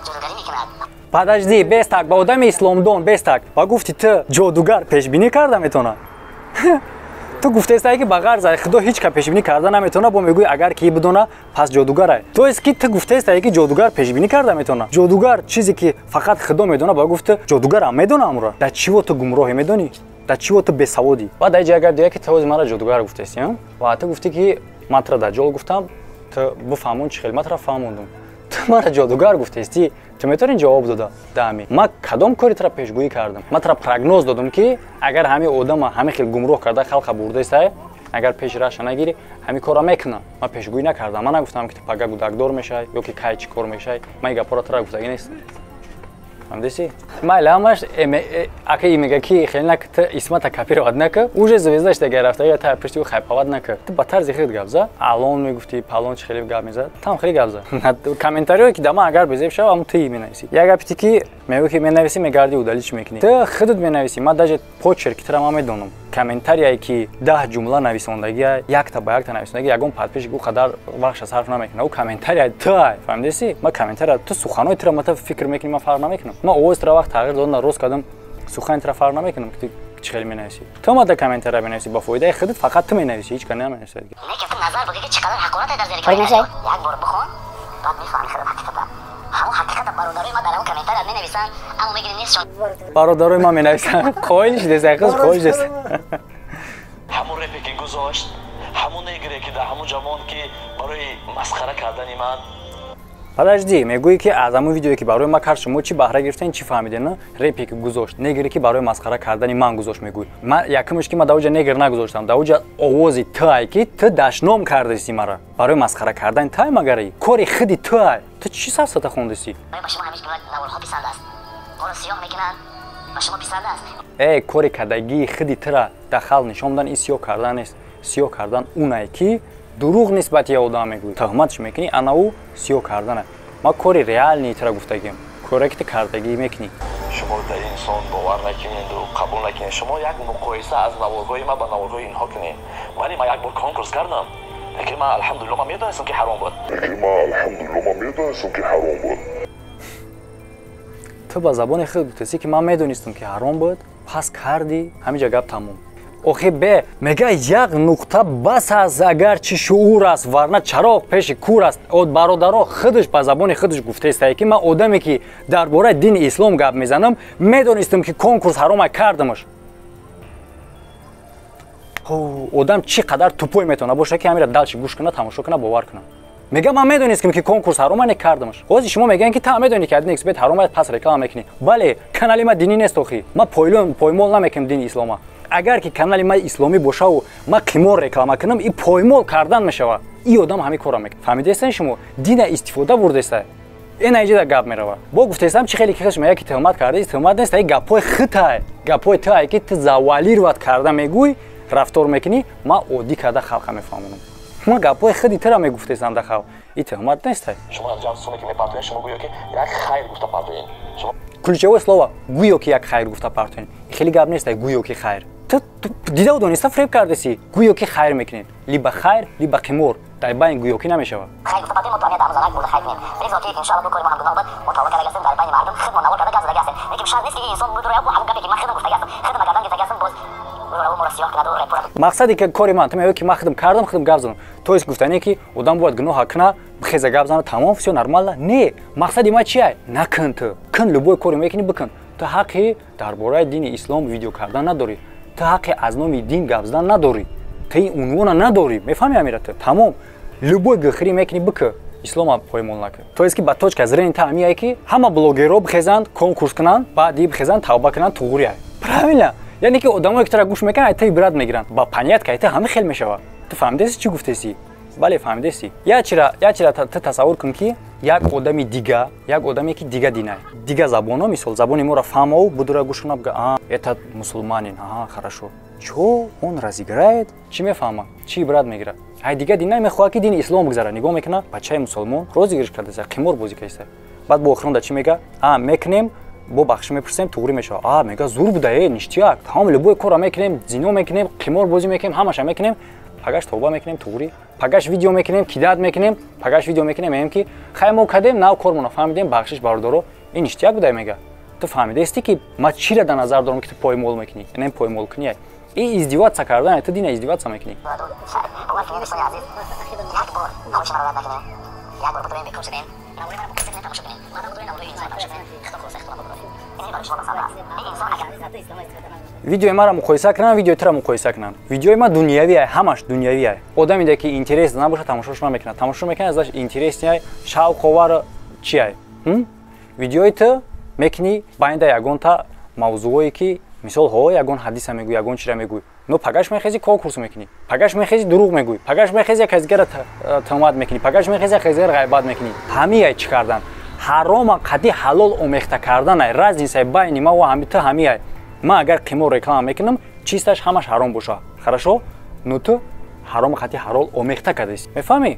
ҷодугарӣ мекунад. Подожди, бестак, ба одами исломдон, бестак, ва гуфти, ту ҷодугар пешбинӣ карда метавонад? Ту гуфтаистае, ки ба ғарз худо ҳеҷ ка пешбинӣ карда наметавона, бо мегӯӣ, агар ки бидона, пас ҷодугарай. То есть ки ту гуфтаистае, ки ҷодугар пешбинӣ карда метавона. Ҷодугар чизе ки фақат худо медона, ба гуфт, ҷодугарам медона амро. Дар чиво ту гумроҳе, медонӣ? Дар чиво ту бесаводӣ? Баъд дар ҷа гап дига, ки ту ҳози мара ҷодугар гуфтаисти, ва ту гуфтӣ, ки ман тура даҷҷол гуфтам, ту бифаҳмон, чӣ хел ман тура фаҳмондум. Ту мара ҷодугар гуфтаистӣ, ту метавонӣ ҷавоб дода даами, ман кадом кори тура пешгӯӣ кардам? Ман тура прогноз додам, ки агар ҳамин одама ҳамин хел гумроҳ карда халқа бурдаистай, агар пеши раша нагирӣ, ҳамин корро мекунам. Ман пешгӯӣ накардам, ман нагуфтам, ки ту пага гудакдор мешавӣ ё ки кай чӣ кор мешавӣ. Ман ин гапҳоро тура гуфтагӣ нестам, фаҳмидеси? Майли, ҳамаш ака мега, ки хеле нак, ту исмата копировать нака, уже звезда шуда рафта, я та пишти хайповать нака. Ту ба тарзи худ гап за. Алон мегуфти, палон чи хеле гап мезад, там хеле гап за. Комментариое ки да ман агар безеб шава, ам ту менависӣ. Як гапи ки мегӯ, ки менависӣ, мегарди, удалить мекунӣ. Ту худут менависӣ, ман даже почерк тура ман медонам. Комментарияе ки 10 ҷумла нависондагия, якта ба якта нависондаги, ягон подписчик ӯ қадар вақтша сарф намекунад. Ӯ комментария ту ай, фаҳмидеси? Ман комментария ту, суханои тура ман фикр мекунӣ, ман фарқ намекунам. Ман овози тура вақт тағйир додам, рост кардам, сухани тура фарқ намекунам, ки ту чӣ хеле менависӣ. Ту омада комментария менависӣ, ба фоидаи худат фақат ту менависӣ, ҳеҷ кас наменависад. Назар бо ки чӣ қадар ҳақорате дар зери комментария. Як бор бихон, баъд мефаҳмӣ худат ҳақиқата. Ҳамон ҳақиқата бародарои ман дар ҳамон комментария менависанд, аммо мегирӣ нестшон. Бародарои ман менависанд, қоил шудеса, қиз қоил шудеса. Ҳамон репе ки гузошт, ҳамон негре ки дар ҳамон ҷавон, ки барои масхара кардани ман. Подожди, мегӯӣ, ки аз ҳамон видеое ки барои ман кард, шумо чӣ баҳра гирифтен, чӣ фаҳмиден? Репе ки гузошт, негре ки барои масхара кардани ман гузошт, мегӯӣ. Ман якумш, ки ман дар оҷа негр нагузоштам, дар оҷа овози ту ай, ки ту дашном кардасӣ мара барои масхара кардани тай, магари кори худи ту ай. Ту чӣ сафсата хондасӣ? Ба шумо ҳамеш наворҳо писанд аст, моро сиёҳ мекунанд, ба шумо писанд аст. Э, кори кардагии худи тура дар халқ нишон додан, ин сиёҳ кардан нест. Сиёҳ кардан унае, ки дурӯғ нисбати як одам мегӯӣ, тӯҳматш мекунӣ, ана ӯ сиёҳ кардана. Ман кори реальный тура гуфтагиам, коре ки ту кардагӣ мекунӣ. Шуморо дар инсон бовар накунеду қабул накунед. Шумо як муқоиса аз наворҳои ман ба наворҳои инҳо кунед. Вале ман як бор конкурс кардам, лекин ман, алҳамдулилло, ман медонистам, ки ҳаром буд. Лекин ман, алҳамдулилло, ман медонистам, ки ҳаром буд. Ту ба забони худ гуфтасӣ, ки ман медонистам, ки ҳаром буд, пас кардӣ. Ҳаминҷа гап тамом. Охи бе мега, як нуқта бас аст, агарчи шуур аст, варна чароғ пеши кур аст. Бародаро, худаш ба забони худаш гуфтаистае, ки ман одаме ки дар бораи дини ислом гап мезанам, медонистам, ки конкурс ҳарома, кардамаш. Одам чӣ қадар тупой метавона боша, ки ҳамира дальше гӯш куна, тамошо куна, бовар куна? Мега ман медонистам, ки конкурс ҳаром, не кардамаш. Ҳозир шумо мегӯянд, ки та медонӣ, ки 1xBet ҳаром аст, пас реклама мекунӣ. Бале, канали ма динӣ нест охи. Ма поймол намекунам дини ислома. Агар ки канали ма исломӣ бошаву ма қимор реклама кунам, и поймол кардан мешавад. И одам ҳамин корро мекунад. Фаҳмидестен шумо? Дина истифода бурдеста. Ин иҷода гап мерава. Бо гуфтестам, чи хеле ки хеш мега, ки тӯҳмат кардаи, тӯҳмат нест, ай гапҳои хитай. Гапҳои ту, ки ту завуалировать карда мегӯй, рафтор мекунӣ, ма оддӣ карда халқа мефаҳмонам. Ма гапҳои худи тура мегуфтестам да халқ. И тӯҳмат нест. Шумо ҷамъ суме ки мепартоед, шумо гӯё ки як хайр гуфта партоед. Шумо Ключевое слово: гӯё ки як хайр гуфта партоед. Хеле гап нест, гӯё ки хайр. Ту дидаву дониста фреб кардеси. Гӯё ки хайр мекунед. Либо хайр, либо қимор. Дар байн гӯё ки намешавад. Хайр гуфта партоем, мо то дар замон бурда хайр кунем. Бигзор ки иншоаллоҳ бу кори мо ҳам гуноҳ буд, мо тавба карда гаштем, дар байни мардум худ мо навор карда гап зада гаштем. Лекин шарт нест, ки инсон будура бу ҳамон гапе ки ман худам гуфта гаштам, худам гардан гирифта гаштам, боз мақсади кори ман, ту мегӯӣ, ки ман худам кардам, худам гап задам. То есть гуфтане, ки одам бояд гуноҳа куна, хеза гап зана, тамом, всё нормально. Не, мақсади ман чия? Накун ту. Кун, любой коре мекунӣ, бикун. Ту ҳаққи дар бораи дини ислом видео кардан надорӣ. Ту ҳаққи аз номи дин гап задан надорӣ. Ту ин унвона надорӣ. Мефаҳми амира ту? Тамом. Любой гухрӣ мекунӣ, бикун. Ислома поймол накун. То есть ки ба точка зрения та ҳамияе, ки ҳама блогерҳо бихезанд, конкурс кунанд, баъди бихезанд, тавба кунанд, туғрия. Правильно? Яъне ки одамое ки тура гӯш мекунанд, айта ибрат мегиранд. Ба понятка айта ҳама хел мешавад. Ту фаҳмидеси, чӣ гуфтеси? Бале, фаҳмидеси. Як чира ту тасаввур кун, ки як одами дига, як одаме ки дига динай, дига забоно, мисол, забони моро фаҳмаву будура гӯш куна, буга: «А, этот мусулманин, ага, хорошо, чо он разыграет?» Чӣ мефаҳма, чӣ ибрат мегирад? Ай дига динай мехоҳад, ки дини ислом бигзара, нигоҳ мекуна, бачаи мусулмон розыгрыш кардаса, қимор бозӣ кардаса. Баъд бо охиронда чӣ мега? А мекунем, бо бахшиш мепурсем, туғрӣ мешавад. А мега: «Зур буда, э, ништяк». Тамом, любой корро мекунем, зино мекунем, қимор бозӣ мекунем, ҳамаша мекунем, пагаш тавба мекунем, туғрӣ. Пагаш видео мекунем, кидать мекунем, пагаш видео мекунем, мегӯем, ки хай, мо кардем, нав кормона фаҳмидем, бахшиш, бародаро, ин ништяк буда. Мега: «Ту фаҳмидаисти, ки ма чира дар назар дорам, ки ту поймол мекунӣ?» Ин поймолкунӣ, и издеваться кардан, ту дина издеваться мекунӣ. Бовар кунед, дӯстони азиз, як бор хоҳиши маро рад накунед, як бор будурем, бекор шудем, навори маро букиса кунед, тамошо кунед, мардам будурем, навори инсон тамошо кунед. Худо хулоса, худо бубуред. Ин барои шумо масъала аст. Ин инсон агар Видеои маро муқоиса кунанд, видеои туро муқоиса кунанд. Видеои ма дунявиай, ҳамаш дунявиай. Одаме ки интерес набошад, тамошош намекунад. Тамошо мекунад, азаш интересный, шавқовар чиай. Видеои ту мекунӣ, байнда ягонта мавзӯое, ки мисол, ҳо, ягон ҳадиса мегӯй, ягон чира мегӯй, но пагаш мехези, конкурс мекунӣ, пагаш мехези, дурӯғ мегӯй, пагаш мехези, як кас дигара тӯҳмат мекунӣ, пагаш мехези, як кас дигара ғайбат мекунӣ. Ҳамияй чӣ кардан? Ҳарома қади ҳалол омехта карданай. Разницаи байни ма ва ҳами ту ҳамияй. Ман агар қимор реклама мекунам, чисташ ҳамаш ҳаром боша, хорошо, но ту ҳарома қати ҳалол омехта кардеси. Мефаҳмӣ?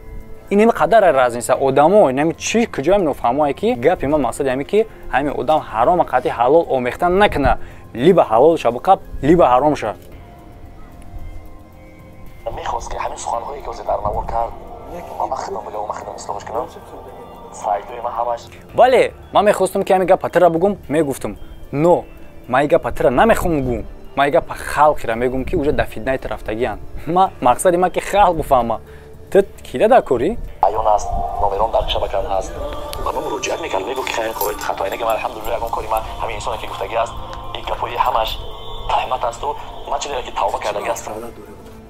Ин ими қадар разница. Одамо инами чи куҷоям нофаҳмое, ки гапи ман мақсади ҳаме, ки ҳамин одам ҳарома қати ҳалол омехта накуна. Либо ҳалолша биқаб, либо ҳаромша. Мехост, ки ҳамин суханҳое ки ҳозир дар навор кард, ман худам бигам, ман худам ислоҳш кунам, сайтои ман ҳамаш. Бале, ман мехостам, ки ҳамин гапа тура бугум, мегуфтам, но ман ин гапа тура намехоҳам гум. Ман ин гапа халқира мегум, ки уже дар фитнаи ту рафтагианд. Ма мақсади ман, ки халқ бифаҳма. Ту кида дар корӣ? Аён аст, номерон дар шабакам ҳаст, ба ман муроҷиат мекард, мегуфт, ки хайр, кори хатое неки ман, алҳамдулилла, ягон кори ман, ҳамин инсоне ки гуфтагӣ аст, ин гапҳои ҳамаш таҳмат асту ман чизе ки тавба кардагӣ ҳастам.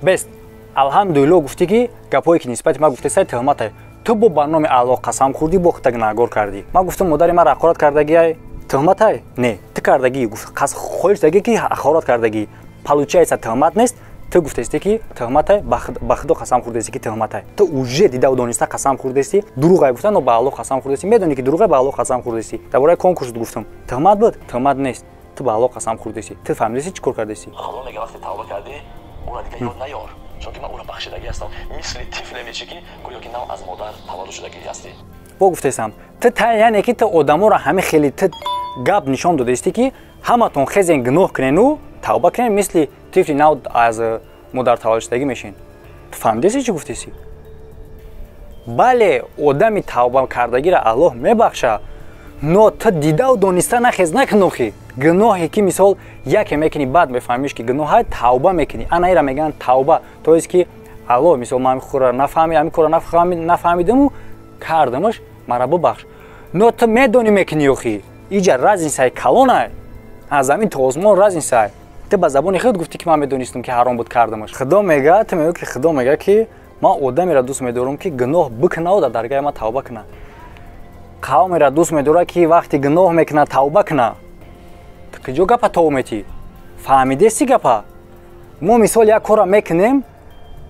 Бест, алҳамдулилло, гуфтӣ, ки гапҳое ки нисбати ман гуфтесай, тӯҳматай. Ту бо ба номи Аллоҳ қасам хӯрдӣ, бо худта гунаҳгор кардӣ. Ман гуфтам, модари ман ҳақорат кардагиай, тӯҳматай? Не, ту кардагӣ, хоҳиш дагӣ, ки ҳақорат кардагӣ. Получается, тӯҳмат нест. Ту гуфтаисте, ки тӯҳматай, ба худо қасам хӯрдаисте, ки тӯҳматай. Ту уже дидаву дониста қасам хӯрдаисти, дурӯғай гуфта, но ба Аллоҳ қасам хӯрдаисти. Медонӣ, ки дурӯғай, ба Аллоҳ қасам хӯрдаисти. Дар бораи конкурсат гуфтам, тӯҳмат буд? Тӯҳмат нест. Ту ба Аллоҳ қасам хӯрдаисти. Ту фаҳмидаисти, чӣ кор кардаисти? Худо мега: вақте тавба кардӣ, ӯра дига ёд наёр, чунки ман ӯра бахшидагӣ ҳастам. Мисли тифле мешӣ, ки гӯё ки нав аз модар таваллуд шудагӣ ҳастӣ. Бо гуфтаистам, ту яъне ки ту одаморо ҳами хеле ту гап нишон додаистӣ, ки ҳаматон хезен, гуноҳ кунену тавба кунен, мисли тифли нав аз модар таваллудшудагӣ мешин. Ту фаҳмидаисти, чӣ гуфтаисти? Бале, одами тавба кардагиро Аллоҳ мебахша, но ту дидаву дониста нахез, накун охи гуноҳе, ки мисол яке мекунӣ, баъд мефаҳмиш, ки гуноҳай, тавба мекунӣ. Ана ира мегӯянд тавба. То есть ки Аллоҳ, мисол, ман кора нафаҳми, ҳамин кора нафаҳмидаму кардамаш, мара бубахш. Но ту медонӣ, мекунӣ охи. Иҷа разницаи калонай, аз замин то осмон разницай. Ту ба забони худ гуфтӣ, ки ман медонистам, ки ҳаром буд, кардамаш. Худо мега, ту мегӯ, ки Худо мега, ки Ман одамеро дӯст медорам, ки гуноҳ бикунаву дар даргаҳи ман тавба кунад. Қавмеро дӯст медорад, ки вақте гуноҳ мекунад, тавба кунад. Ту куҷо гапа тов метӣ? Фаҳмидести гапа? Мо мисол як корро мекунем,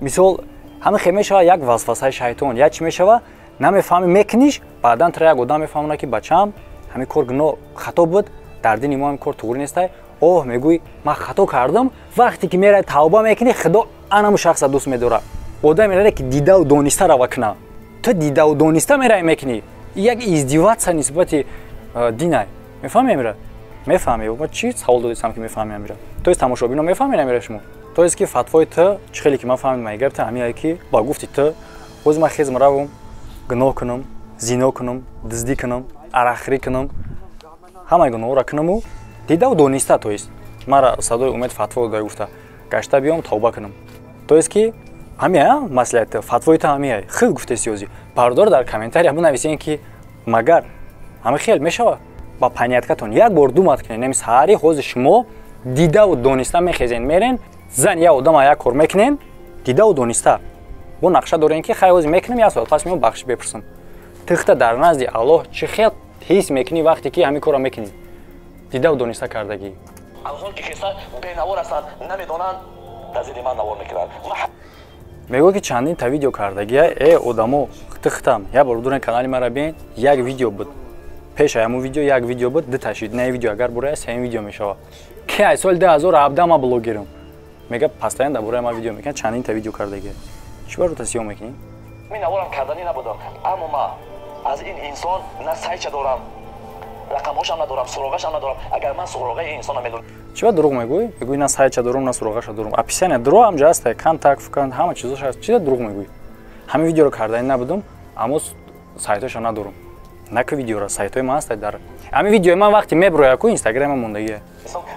мисол ҳамин хел мешава, як васвасаи шайтон, як чӣ мешава, намефаҳмӣ, мекуниш, баъдан тра як одам мефаҳмонад, ки бачаам, ҳамин кор гуноҳ, хато буд, дар дини мо ҳамин кор туғри нестай. Оҳ, мегӯй, ман хато кардам. Вақте ки мерай тавба мекунӣ, худо анаму шахса дӯст медорад. Одаме мерае, ки дидаву дониста рава куна. Ту дидаву дониста мерай мекунӣ, як издеваться нисбати динай. Мефаҳми амира? Мефаҳми? Ма чӣ савол додистам, ки мефаҳми амира? То есть тамошобино мефаҳмед амира шумо? То есть ки фатвои ту чӣ хеле ки ман фаҳмидам, агар ту ҳамиае ки ба гуфти ту, боз ман хезм равам гуноҳ кунам, зино кунам, дуздӣ кунам, арақхӯрӣ кунам, ҳамаи гуноҳро кунаму дидаву дониста, то есть мара Садои Умед фатво дода гуфта, гашта биём тавба кунам, то есть ки ҳамия маслиҳат, фатвои ту ҳамия хел гуфтеси. Ёзи бардор дар комментария бинависен, ки магар ҳама хел мешава? Ба поняткатон як бор думать кунед. Неми саҳари ҳозир шумо дидаву дониста мехезен, мерен, зан як одама як кор мекунен, дидаву дониста бо нақша дорем, ки хай, ҳозир мекунем, як соат пас меом, бахшиш бепурсам. Тихта дар назди Аллоҳ чӣ хел ҳис мекунӣ, вақте ки ҳамин корро мекунӣ, дидаву дониста кардагӣ? Алҳол ки хеста бенавор ҳастанд, намедонанд, дар зидди ман навор мекунанд. Мегӯ, ки чандин та видео кардагия. Э, одамо, тихтам як бор дурен канали мара бин, як видео буд пеш, ҳамун видео як видео буд, ду шид на видео, агар бурая, сеюм видео мешавад, ки ай соли 2017 ма блогерам. Мега, постоянно дар бораи ман видео мекунад, чандин та видео кардагия. Чӣ бар рута сиёҳ мекунӣ? Мин наворам карданӣ набудам, аммо ма аз ин инсон на сайча дорам, рақамҳошам надорам, суроғашам надорам. Агар ман суроғаи инсона медонам. Чӣ ба дурӯғ мегӯӣ? Мегӯӣ, на сайча дорум, на суроғаша дорум. Описание дурӯғ ҳамҷа ҳаста, контакт фукан, ҳама чизош ҳаст. Чӣ дурӯғ мегӯӣ? Ҳамин видеоро карданӣ набудум, аммо сайтоша надорум. Наку видеоро, сайтои ман ҳаста, дар ҳамин видеои ман вақте меброя ку, инстаграма мондагия.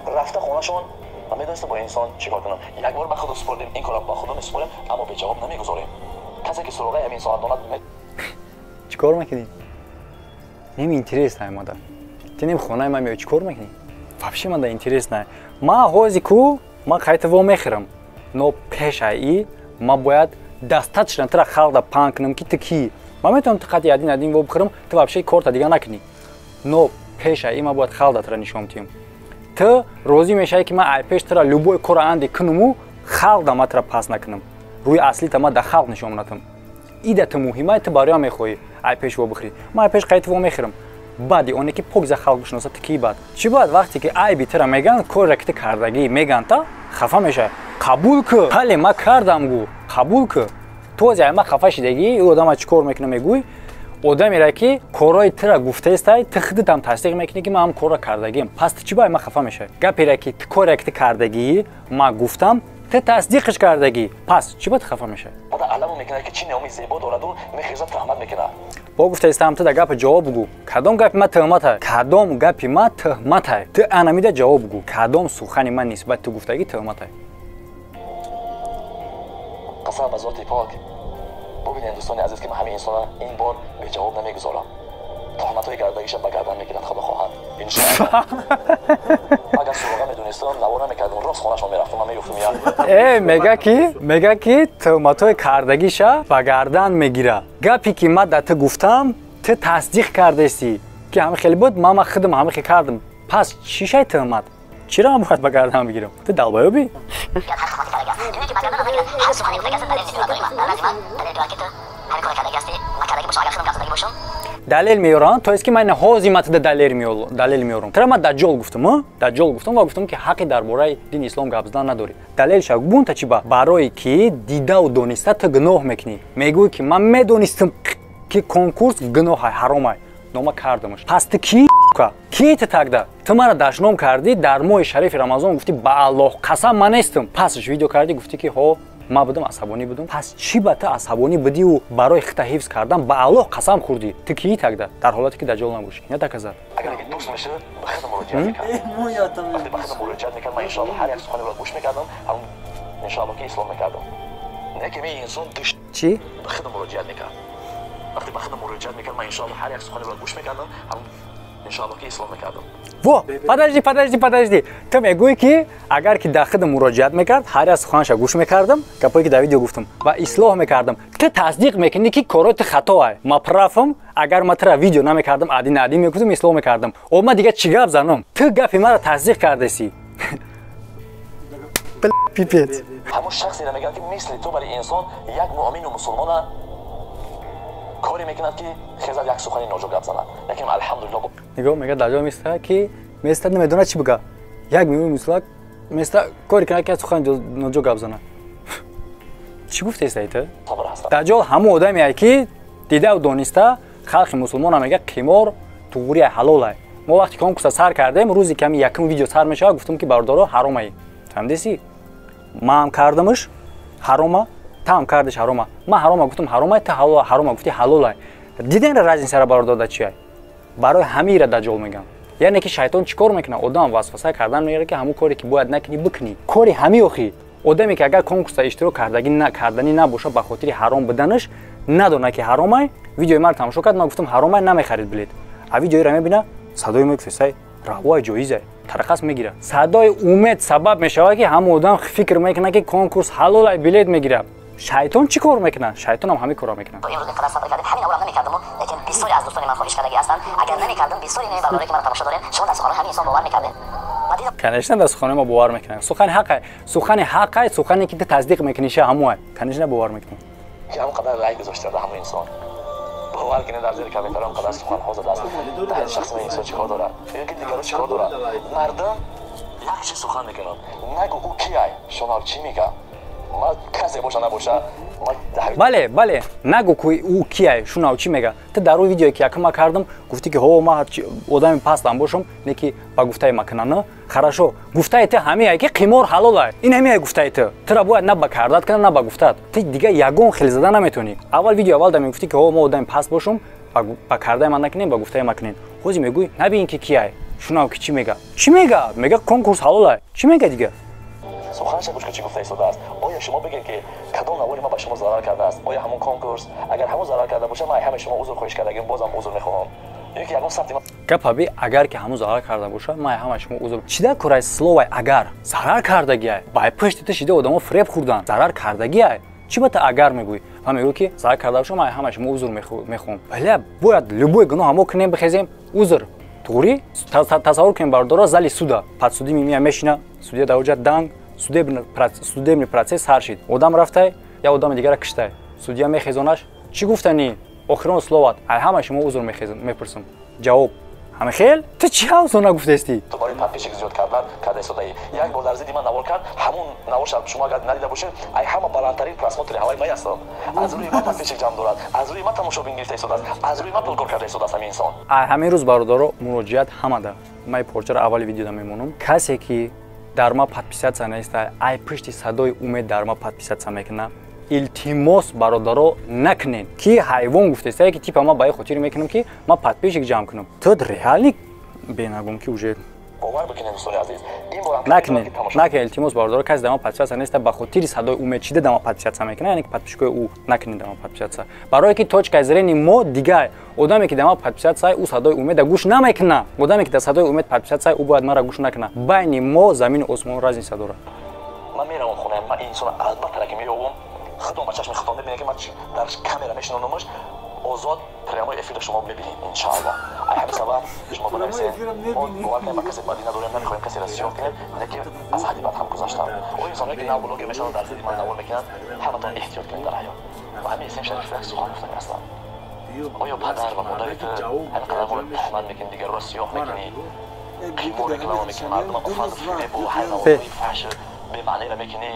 Рафта хонашон, ман медонистам бо инсон чӣ кор кунам. Як бор ба худо супордем, ин корро ба худо месупорем, аммо беҷавоб намегузорем. Касе ки суроғаи ҳамин инсона донад. Чӣ кор мекунӣ? Нем интересно мада. Ту нем хонаи ман меои, чӣ кор мекунӣ? Вообще мада интересно. Ма ҳози ку ман қайта во мехӯрам, но пешаи ма бояд достаточно тура халқ паҳн кунам, ки ту кӣ. Ман метавонам ту қати один один во бихӯрам, ту вообще корта дига накунӣ, но пешаи ма бояд халқ тура нишон диҳам. Ту розӣ мешавӣ, ки ман ай пеш тура любой кора анде кунуму халқ да ма тура пас накунам, рӯи аслита ма да халқ нишон натам? Ида ту муҳимай, ту бароям мехоҳӣ ай пеш во бихӯрӣ. Ман ай пеш қайти во мехӯрам, баъди оне ки покза халқ бишноса, ту кӣ. Баъд чӣ бояд? Вақте ки айби тура меган, корре ки ту кардагӣ меган, та хафа мешавӣ. Қабул кӯ, бале, ман кардам, гӯ, қабул кӯ. Ту ози ай ма хафа шидагӣ, ӯ одама чӣ кор мекуна мегӯй? Одамере ки корҳои тура гуфтаестай, ту худатам тасдиқ мекунӣ, ки ман ҳам корро кардагиам. Пас ту чӣ ба ай ма хафа мешавӣ? Гапере ки ту коре ки ту кардагӣ, ман гуфтам, ту тасдиқш кардагӣ, пас чӣ ба ту хафа мешавӣ? Аламу мекунад, ки чӣ неоми зебо дораду мехезад, таҳмат мекунад. Бо гуфтаистам, ту да гапи ҷавоб гӯ. Кадом гапи ма тӯҳматай? Кадом гапи ма тӯҳматай? Ту анамида ҷавоб гӯ. Кадом сухани ман нисбати ту гуфтагӣ тӯҳматай? Қасам ба зоти пок, бубинед, дӯстони азиз, ки ман ҳамин инсона ин бор беҷавоб намегузорам. Тӯҳматҳои гардагиша ба гардан мегирад, худо хоҳад, иншоалло. Агар суроға медонистам, навор намекардам, рост хонашон мерафтам, ман мегуфтам я. Э, мега ки тӯҳматҳои кардагиша ба гардан мегира. Гапе ки ман да ту гуфтам, ту тасдиқ кардастӣ, ки ҳама хеле буд, ман худам ҳама хел кардам. Пас чӣ шай тӯҳмат? Чиро ман бояд ба гардан бигирам? Ту долбоёб ӣ? Ҳар сухане гуфтагӣ аст, далел меорад. Дар назди ман далел меорад, ки ту ҳамин кора кардагӣ ҳастӣ. Ман кардагӣ бошам, агар худам гап задагӣ бошам. Далел меорам, то есть ки ман ҳозир ма туда далел меорам. Тра ман даҷҷол гуфтам, даҷҷол гуфтам ва гуфтам, ки ҳаққи дар бораи дини ислом гап задан надорӣ. Далелша бунта чӣ ба? Барое ки дидаву дониста ту гуноҳ мекунӣ. Мегӯӣ, ки ман медонистам, ки конкурс гуноҳай, ҳаромай, но ман кардамаш. Пас ту ки? Ки ту тогда? Ту мара дашном кардӣ дар моҳи шарифи Рамазон, гуфтӣ, ба Аллоҳ қасам, ман нестам. Пасш видео кардӣ, гуфтӣ, ки ҳо, ман будам, асабонӣ будам. Пас чӣ ба ту асабонӣ будиву барои хита ҳифз кардан ба Аллоҳ қасам хӯрдӣ? Ту кии тогда, дар ҳолате ки даҷҷол набошӣ? Не доказать. Агар дӯст мешуд, ба худам муроҷиат мекард. Вақте ба худам муроҷиат мекард, ман иншоалло ҳар як суханеро гӯш мекардам, ҳамун иншоалло ки ислом мекардам. Не ки ин инсон чӣ? Ба худам муроҷиат мекард. Вақте ба худам муроҷиат мекард, ман иншоалло ҳар як суханеро гӯш мекардам, ҳамун Иншоалло ки ислоҳ мекардам. Во, подожди, подожди, подожди. Ту мегӯӣ, ки агар ки дар худам муроҷиат мекард, ҳар як суханша гӯш мекардам, гапое ки дар видео гуфтам, ва ислоҳ мекардам. Ту тасдиқ мекунӣ, ки корои ту хатоай. Ма прав ам, агар ма тура видео намекардам, один на один мегуфтам, ислоҳ мекардам. О, ма дига чӣ гап занам? Ту гапи маро тасдиқ кардеси. Пипец. Ҳамон шахсеро мегӯянд, ки мисли ту барои инсон як муъмину мусулмона коре мекунад, ки хезад як сухани ноҷо гап занад. Лекин алҳамдулилло. Нигоҳ, мега дар ҷо места, ки места, намедонад чӣ бига. Як муъмин мусулмон места коре кунад, ки як сухани ноҷо гап занад. Чӣ гуфтеста ту? Даҷҷол ҳамон одаме, ки дидаву дониста халқи мусулмона мега, қимор туғурия ҳалолай. Мо вақте конкурса сар кардем, рӯзи ками якум видео сар мешавад, гуфтам, ки бародаро, ҳаромай. Фаҳмидеси? Маам кардамаш ҳарома, таам кардаш ҳарома. Ман ҳарома гуфтам, ҳаромай, ту ҳарома гуфти, ҳалолай. Диден разница ра, бародаро, чиай? Барои ҳамира даҷҷол мегам. Яъне ки шайтон чӣ кор мекунад? Одам васваса кардан мегирад, ки ҳамон коре ки бояд накунӣ, бикунӣ. Кори ҳами охи одаме, ки агар конкурса иштирок карданӣ набошад, ба хотири ҳаром буданаш надонад, ки ҳаромай, видеои маро тамошо кард, ман гуфтам ҳаромай, намехарид билет. А видеоиро мебина, садои мегуфтесай равоай, ҷоизай, тарақас мегирад. Садои умед сабаб мешавад, ки ҳамон одам фикр мекунад, ки конкурс ҳалолай, билет мегирад. Шайтон чӣ кор мекунад? Шайтонам ҳамин корро мекунад. Имрӯз инқадар сабр кардем, ҳамин аворам намекардаму, лекин бисёре аз дӯстони ман хоҳиш кардагӣ ҳастанд. Агар намекардам, бисёри ин бародаре, ки маро тамошо дорем, шумо дар суханои ҳамин инсон бовар мекардем. Конечно, дар суханои ма бовар мекунам. Сухани ҳақай, сухани ҳақай, сухане ки ту тасдиқ мекунӣ, ша ҳамоай, конечно, бовар мекунам. Ки ҳам қадар рай гузошта дар ҳамон инсон, бовар кунед, дар зери комментариҳо ҳам қадар суханҳо задааст. Дар шахси ман инсон чӣ кор дорад ё ки дигаро чӣ кор дорад? Мардум як чиз сухан мекунанд: нагӯ, ӯ кияй, шунав, чӣ мегӯяд. Ма касе боша набоша. Бале, бале, нагӯ, ки ӯ кияй, шунав, чӣ мега. Ту дар рӯи видеое, ки якума кардам, гуфтӣ, ки ҳо, ма одами пастам бошам, не ки ба гуфтаи ма кунана. Хорошо, гуфтаи ту ҳамеае, ки қимор ҳалолай. Ин ҳамеае гуфтаи ту. Тура бояд на ба кардат кунад, на ба гуфтат. Ту дига ягон хел зада наметавонӣ. Аввал видео аввал да мегуфтӣ, ки ҳо, ма одами паст бошам, ба кардаи ман накунем, ба гуфтаи ма кунем. Ҳозир мегӯй, набин, ки кияй, шунав, ки чӣ мега. Чӣ мега? Мега, конкурс ҳалолай. Чӣ мега дига? Суханша гӯш, ки чӣ гуфта истодааст. Оё шумо бигед, ки кадом навори ма ба шумо зарар кардааст? Оё ҳамон конкурс? Агар ҳамон зарар карда бошад, ман ҳамаи шумо узр хоҳиш кардагим, бозам узр мехоҳам. Ё ки ягон сабти Гапа би, агар ки ҳамон зарар карда бошад, ман ҳамаи шумо узр. Чӣ дар кораи словай агар? Зарар кардагиай. Бай пушти ту шида одамо фиреб хӯрдан. Зарар кардагиай. Чӣ ба ту агар мегӯӣ? Ман мегӯ, ки зарар карда бошам, ман ҳамаи шумо узр мехоҳам. Бале, бояд любой гуноҳ мо кунем, бихезем, узр. Туғрӣ? Тасаввур кунем, бародаро, зали суда. Подсудимый мия мешина, судья дар оҷа данг, судебный процесс сар шид. Одам рафтай, як одами дигара киштай. Судья мехезонаш, чӣ гуфтани? Охирон словат. Ай ҳамаи шумо узр мепурсам. Ҷавоб. Ҳама хел? Ту чӣ ҳавсона гуфтести? Ту барои подписчик зиёд кардан карда истодаӣ. Як бор дар зидди ман навор кард, ҳамон наворша шумо агар надида бошед, ай ҳама баландтарин просмотр и ҳаваи ман ҳастам. Аз рӯи ман подписчик ҷамъ дорад, аз рӯи ман тамошобин гирифта истодааст, аз рӯи ман пулкор карда истодааст ҳамин инсон. Ай ҳамин рӯз, бародаро, муроҷиат ҳамада. Ман порчаро аввали видеода мемонам. Касе ки дар ма подписаться неста, ай пушти садои умед дар ма подписаться мекунад, илтимос, бародаро, накунед, ки ҳайвон гуфтеста, ки типа ман ба хотир мекунам, ки ман подписчик ҷамъ кунам. Ту реально бенагум, ки уже Бовар бикунед, дӯстони азиз, ин бор накунед, накунед, илтимос, бародаро. Касе дар ма подписаться неста, ба хотири садои умед чида дар ма подписаться мекунад, яъне ки подписчик ои ӯ, накунед дар ма подписаться, барое ки точкаи зрения мо дигар. Одаме ки дар ма подписаться, ӯ садои умеда гӯш намекунад. Одаме ки дар садои умед подписаться, ӯ бояд мара гӯш накунад. Байни мо замину осмон разница дорад. Ман меравам хона, ман инсона албатта ки меёбам. Худом ба чашми худом мебинем, ки ман дар камера мешинонамаш, озод прямой эфир шумо мебинем, иншаалло. Ай ҳамин сабаб шумо бинависед. Мо, бовар кунед, ба касе бадӣ надорем, намехоҳем касеро сиёҳ кунем, лекин аз ҳадди бад ҳам гузаштам. О инсоное, ки нав блогер мешаванд, дар зидди ман навор мекунанд, ҳаматон эҳтиёт кунед дар ҳаёт. Ва ҳамин исм Шариф як сухан гуфтани ҳастам: оё падар ва модари ту ҳамин қадар моро туҳмат мекунӣ, дигарро сиёҳ мекунӣ, қимор реклама мекунӣ, мардума ба фанду фиребу ҳар наворҳои фаҳш бемаънеро мекунӣ,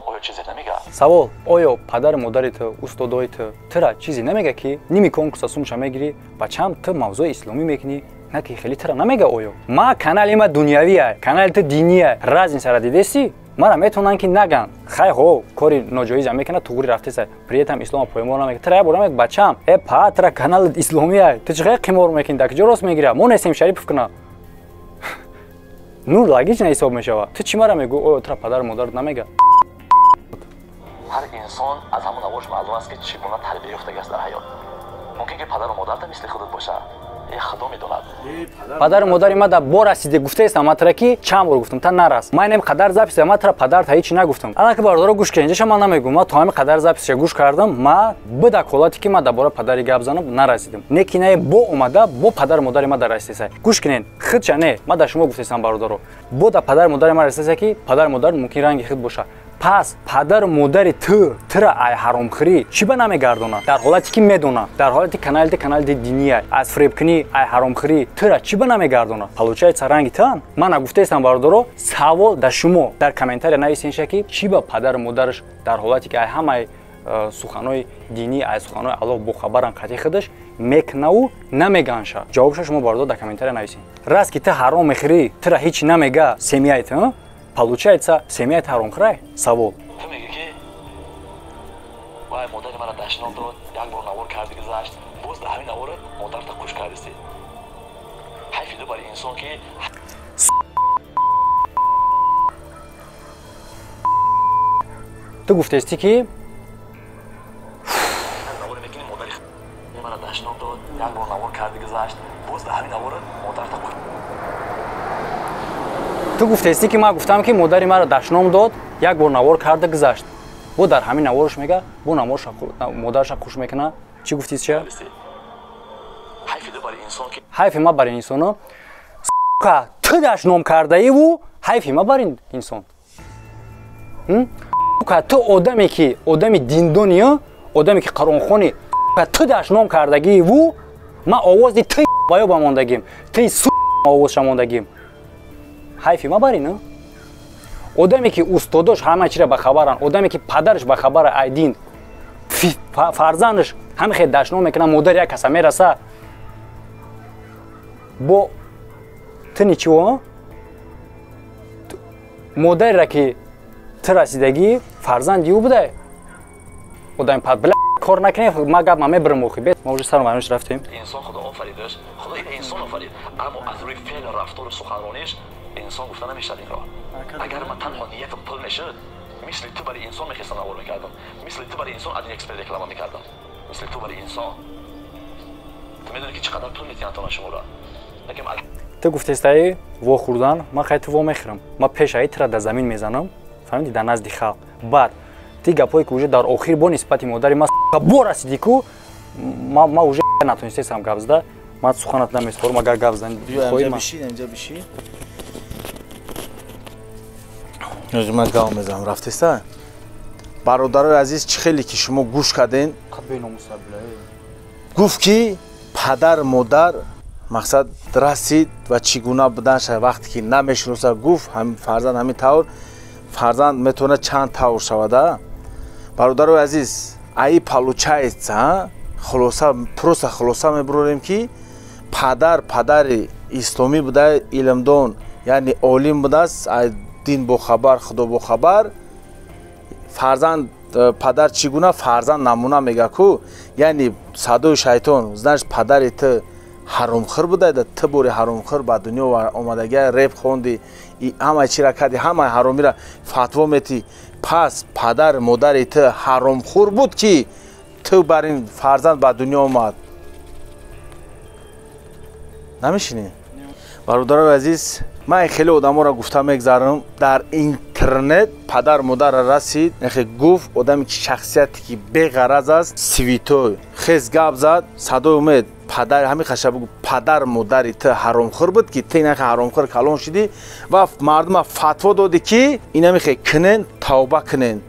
оё чизе намегӯяд? Савол: оё падару модари ту, устодои ту тура чизе намега, ки ними конкурса сумша мегирӣ, бачам, ту мавзӯи исломӣ мекунӣ, на ки хеле тура намега? Оё ма канали ма дунявия, канали ту диния, разница ра дидеси? Мара метавонанд, ки наган, хай, ҳо, кори ноҷоиза мекунад, туғри рафтеса, при этом ислома поймол намекунад. Тура як бора мег, бачам, э па, тура канал исломия, ту чӣ хел қимор мекунӣ, дар куҷо рост мегирад? Мо нестем, Шарипов кунад. Ну, логично ҳисоб мешавад. Ту чӣ мара мегӯ, оё тура падару модарат намега? Ҳар инсон аз ҳамон наворш маълум аст, ки чӣ гуна тарбия ёфтагиаст дар ҳаёт. Мумкин ки падару модарта мисли худат бошад. Худо медонад. Падару модари ма да бо расиде гуфтаестам ма тра ки чанд бор гуфтам та нарас. Ман инам қадар записа ма тра падар та ҳеч нагуфтам. Аллаки бародаро гӯш кунед, инҷаша ман намегӯм. Ма то ҳами қадар записша гӯш кардам, ма буда ҳолате ки ма дар бораи падари гап занам нарасидам. Не ки не бо омада бо падару модари ма дар расидеса. Гӯш кунед, худша не, ма дар шумо гуфтаестам бародаро. Бо да падару модари ма расидеса ки падару модар мумкин ранги худ боша. Пас падару модари ту тура ай ҳаромхӯрӣ чӣ ба намегардонад? Дар ҳолате ки медонад, дар ҳолати канали канали диния аз фиребкунӣ ай ҳаромхӯрӣ тура чӣ ба намегардонад? Получается ранги тан. Ман нагуфтаестам бародаро, савол дар шумо дар комментария нависенша ки чӣ ба падару модараш дар ҳолате ки ай ҳамаи суханои динӣ ай суханои Аллоҳ бохабаран қатъи худаш мекунаву намеганша. Ҷавобша шумо бародаро дар комментария нависен. Раст ки ту ҳаром мехӯрӣ, тура ҳеч намега семьяи ту. Получается, семья это ҳаромхӯрай? Савол. Ту мегӣ ки вай модари мара дашном дод, як бор навор карди гузашт, боз дар ҳамин навор модарта куш кардисти. Ҳайфи ду бари инсон ки ту гуфтести ки навор мекунӣ модари мара дашном дод, як бор навор карди гузашт, боз дар ҳамин навор модарта куш. Ту гуфтести ки ман гуфтам ки модари маро дашном дод, як бор навор карда гузашт. Бо дар ҳамин наворш мега, бо модарша хуш мекуна. Чӣ гуфтист ча? Ҳайфи ма бари инсоно. Сука, ту дашном кардаиву ҳайфи ма бари инсон. Сука, ту одаме ки одами диндониё, одаме ки қуръонхони, ту дашном кардагииву ман овози ту ба ёба мондагим. Ти су овозша мондагим. Ҳайфи ма бари, на? Одаме ки устодош ҳама чира бахабаранд, одаме ки падараш бахабара ай дин, фарзандаш ҳама хел дашном мекунад, модар як каса мераса. Бо ту ничего? Модарера ки ту расидагӣ, фарзанди ӯ будай. Одами пад бля кор накунем, ма гап ма мебарам охи. Бет, ма уже сару вайнаш рафтем. Инсон Худо офаридаш, Худо инсон офарид, аммо аз рӯи феъл, рафтору суханрониш инсон гуфта намешавад инро. Агар ман танҳо ниятам пул мешуд, мисли ту барои инсон мехестам навор мекардам, мисли ту барои инсон один эксперт реклама мекардам, мисли ту барои инсон. Ту медонӣ ки чӣ қадар пул метиҳанд то шуморо. Ту гуфтестаи во хӯрдан, ман хай ту во мехӯрам. Ман пешаи тура дар замин мезанам, фаҳмидӣ, дар назди халқ. Баъд ти гапҳое ки уже дар охир бо нисбати модари ма бо расидӣ ку, ма уже натонистесам гап зада, ман суханат намесупорам, агар гап зани хоҳӣ ман. Инҷа бишин. Ман гап мезанам, рафтеста? Бародарои азиз, чӣ хеле ки шумо гӯш карден, гуфт ки падар модар мақсад расид ва чӣ гуна буданша вақте ки намешиноса, гуфт фарзанд ҳамин тавр, фарзанд метавонад чанд тавр шавада. Бародарои азиз, аи получается, хулоса, просто хулоса мебурорем ки падар падари исломӣ буда, илмдон, яъне олим будааст, дин бохабар, худо бохабар. Фарзанд падар чӣ гуна фарзанд намуна мега ку, яъне садои шайтон, знаешь, падари ту ҳаромхӯр буда, ту бори ҳаромхӯр ба дунё омадагия, реп хонди, ҳамаи чира кардӣ, ҳамаи ҳаромира фатво метӣ. Пас падар модари ту ҳаромхӯр буд ки ту бар ин фарзанд ба дунё омад. Намешинӣ? Бародарои азиз, ман хеле одаморо гуфта мегзарам, дар интернет падар модарра расид, гуфт одаме ки шахсияте ки беғараз аст, свитой хез гап зад, садои умед падар ҳамин хаша бигӯ, падар модари ту ҳаромхӯр буд ки ту инахе ҳаромхӯр калон шудӣ ва мардума фатво додӣ ки инамихе кунен, тавба кунен.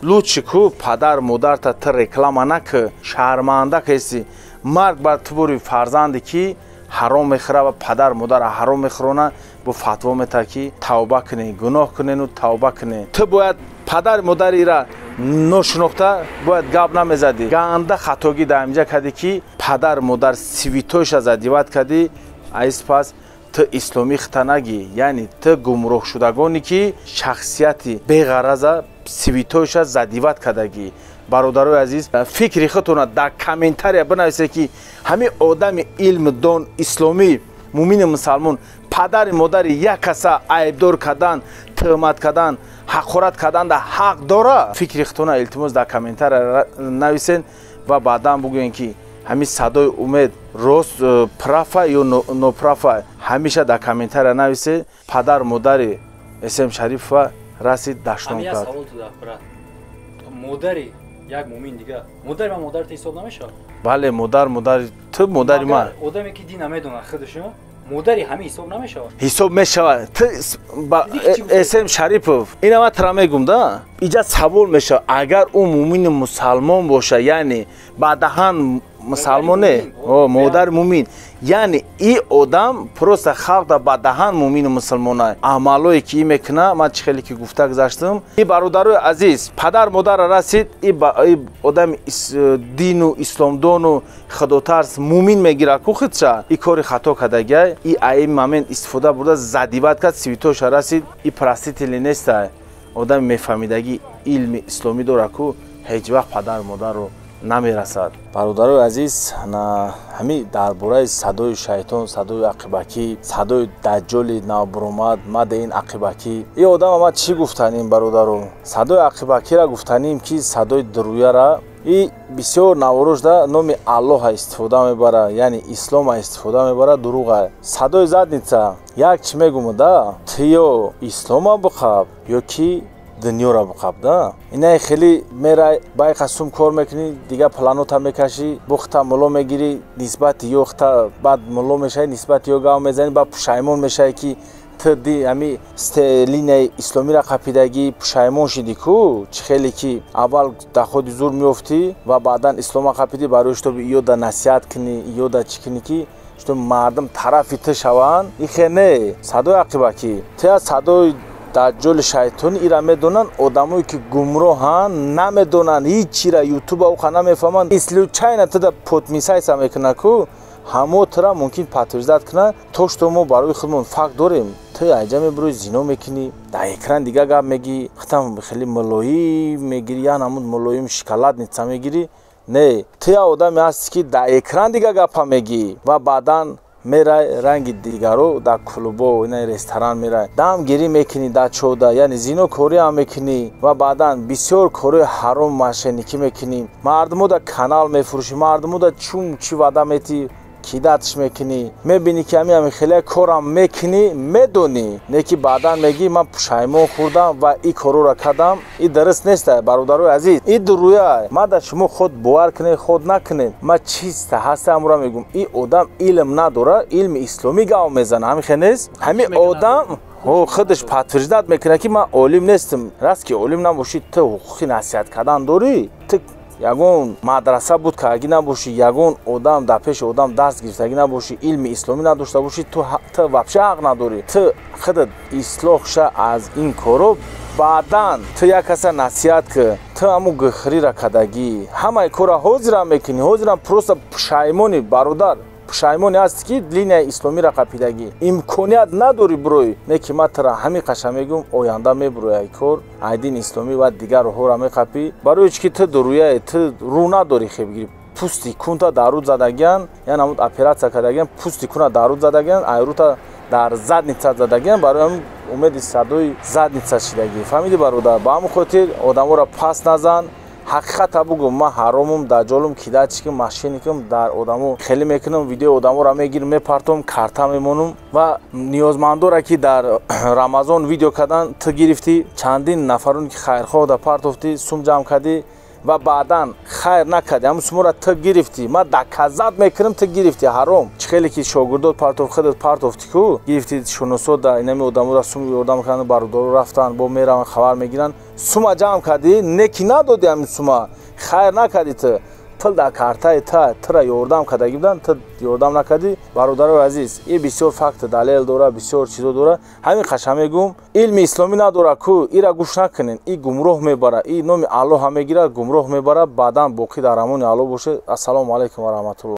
Лучше ку падар модарта ту реклама накӣ, шарманда кеси. Марг бар ту бори фарзанде ки ҳаром мехӯра ва падар модара ҳаром мехӯрона, бо фатво мета ки тавба кунен, гуноҳ кунену тавба кунен. Ту бояд падар модари ира ношинохта бояд гап намезадӣ. Ганда хатогӣ дар инҷа кардӣ ки падар модар свитойша задиват кардӣ, айс пас ту исломӣ хита нагӣ, яъне ту гумроҳшудагоне ки шахсияти беғараза свитойша задиват кардагӣ. Бародарои азиз, фикри худтонро дар комментария бинависед ки ҳамин одами илмдон, исломӣ, мумини мусалмон падари модари як каса айбдор кардан, тӯҳмат кардан, ҳақорат кардан да ҳақ дора? Фикри худтонро илтимос дар комментария нависед ва баъдан бигӯед ки Ҳамин садои умед рост прав а ё неправ а, ҳамеша дар комментария нависе. Падар модари СМ Шарипова расид, дашном кард. Модари як мумин дига модари ман модари ту ҳисоб намешавад? Бале, модар модари ту, модари ман. Одаме ки дин намедонад худаш, модари ҳама ҳисоб намешавад? Ҳисоб мешавад. СМ Шарипов, ина ман тра мегум да, иҷа савол мешавад: агар ӯ мумини мусалмон боша, яъне ба даҳан мусалмоне, модари мумин, яъне и одам просто халқда ба даҳан мумину мусалмона, амалое ки и мекуна, ман чӣ хеле ки гуфта гузаштам. И бародарои азиз, падар модарра расид, и одами дину исломдону худотарс мумин мегирад ку худша, и кори хато кардагиай, и аи момент истифода бурда задевать кард, цветоша расид. И простительный нестай. Одами мефаҳмидагӣ, илми исломӣ дорад ку, ҳеҷ вақт падар модарро намерасад. Бародарои азиз, ҳамин дар бораи садои шайтон, садои ақибакӣ, садои даҷҷоли навбуромад, маде ин ақибакӣ, и одама ман чӣ гуфтаним, бародаро? Садои ақибакира гуфтаним, ки садои дуруяра и бисёр наворошда номи Аллоҳа истифода мебара, яъне ислома истифода мебара, дуруға. Садои задница, як чӣ мегуму да, ту ё ислома биқаб, ё ки дунёра биқаб да. Инаи хеле мерай, байқа сум кор мекунӣ, дига планота мекашӣ, бухта мулло мегирӣ, нисбати ё хта баъд мулло мешавӣ, нисбати ё гав мезанӣ, баъд пушаймон мешавӣ, ки ту ди ҳами линияи исломиро қапидагӣ, пушаймон шидӣ ку. Чӣ хеле ки аввал доходи зур меёфтӣ ва баъдан ислома қапидӣ, барои шутоби иёда насиҳат кунӣ, иёда чӣ кунӣ, ки что мардум тарафи ту шаванд. Ихе не, садои ақибакӣ, ту садои даҷҷоли шайтонӣ, ира медонанд одамое ки гумроҳанд, намедонанд ҳеҷ чира, ютуба уқа намефаҳманд, случайно туда подписаться мекунад ку, ҳамо тура мумкин подтверждать кунад, то что мо барои худмон факт дорем. Ту айҷа мебурои, зино мекунӣ, дар экран дига гап мегӣ, хитам хеле мулоим мегирӣ, ян ҳамун мулоим шоколадница мегирӣ. Не, ту як одаме ҳасти, ки дар экран дига гапа мегӣ ва баъдан мерай ранги дигаро дар клубо, ина ресторан мерай, дамгирӣ мекунӣ, дар чода, яъне зинокорӣ ҳам мекунӣ ва баъдан бисёр корҳои ҳаром, мошенникӣ мекунӣ, мардумо дар канал мефурӯшӣ, мардумо дар чум чӣ ваъда метӣ, кидатш мекунӣ, мебинӣ, ки ҳами ҳами хеле корам мекунӣ, медонӣ, не ки баъдан мегӣ: ман пушаймон хӯрдам ва и корора кардам. И дуруст неста, бародарои азиз, и дуруя. Ман дар шумо худ бовар кунед, худ накунед, ман чиста ҳаста ҳамура мегӯм. И одам илм надора, илми исломӣ гав мезана, ҳамин хел нест? Ҳамин одам худаш подтверждать мекунад, ки ман олим нестам. Раст ки олим набошӣ, ту ҳуқуқи насиҳат кардан дорӣ? Ту ягон мадраса буд кардагӣ набошӣ, ягон одам дар пеши одам даст гирифтагӣ набошӣ, илми исломӣ надошта бошӣ, ту вообще ҳақ надорӣ. Ту худат ислоҳ ша аз ин коро, баъдан ту як каса насиҳат ки. Ту ҳамун гухрира кардагӣ, ҳамаи кора ҳозирам мекунӣ, ҳозирам просто пушаймонӣ, бародар, пушаймоне ҳасти, ки линияи исломиро қапидагӣ, имконият надорӣ бурӯй. Не ки ман тура ҳамин қаша мегӯм, оянда мебурӯй ай кор, ай дини исломӣ ва дигар роҳҳоро меқапӣ. Барои чи ки ту дуруяе, ту рӯ надорӣ хебгирӣ, пӯсти кунта дар руд задагиан, яъне ҳамун оператсия кардагиан, пӯсти куна дар руд задагиан, айрута дар задница задагиан, барои ҳамин умеди садои задница шидагӣ. Фаҳмидӣ, бародар? Ба ҳамин хотир одаморо пас назан, ҳақиқата бугӯ: ман ҳаромум, даҷолум, кидачикам, мошенникам, дар одамо хеле мекунам, видеои одаморо мегирам, мепартом, карта мемонам ва ниёзмандора, ки дар Рамазон видео кардан, ту гирифтӣ чандин нафароне, ки хайрхоҳ да партофтӣ, сум ҷамъ кардӣ ва баъдан хайр накардӣ, ҳамун суморо ту гирифтӣ. Ман доказать мекунам, ту гирифтӣ, ҳаром. Чӣ хеле ки шогирдот партоф, худат партофтӣ ку, гирифтӣ, шуносо да инами одаморо сум ёрдам карданд, бародаро рафтанд, бо мераванд, хабар мегиранд, сума ҷамъ кардӣ, не ки надодӣ, ҳамин сума хайр накардӣ. Ту пул дар картаи та, тура ёрдам кардагӣ буданд, ту ёрдам накардӣ. Бародарои азиз, и бисёр факт далел дора, бисёр чизо дора. Ҳамин қаша мегӯм: илми исломӣ надора ку, ира гӯш накунед, и гумроҳ мебара, и номи Аллоҳа мегирад, гумроҳ мебара. Баъдан боқӣ дар амони Аллоҳ бошед. Ассалому алайкум ва раҳматуллоҳ.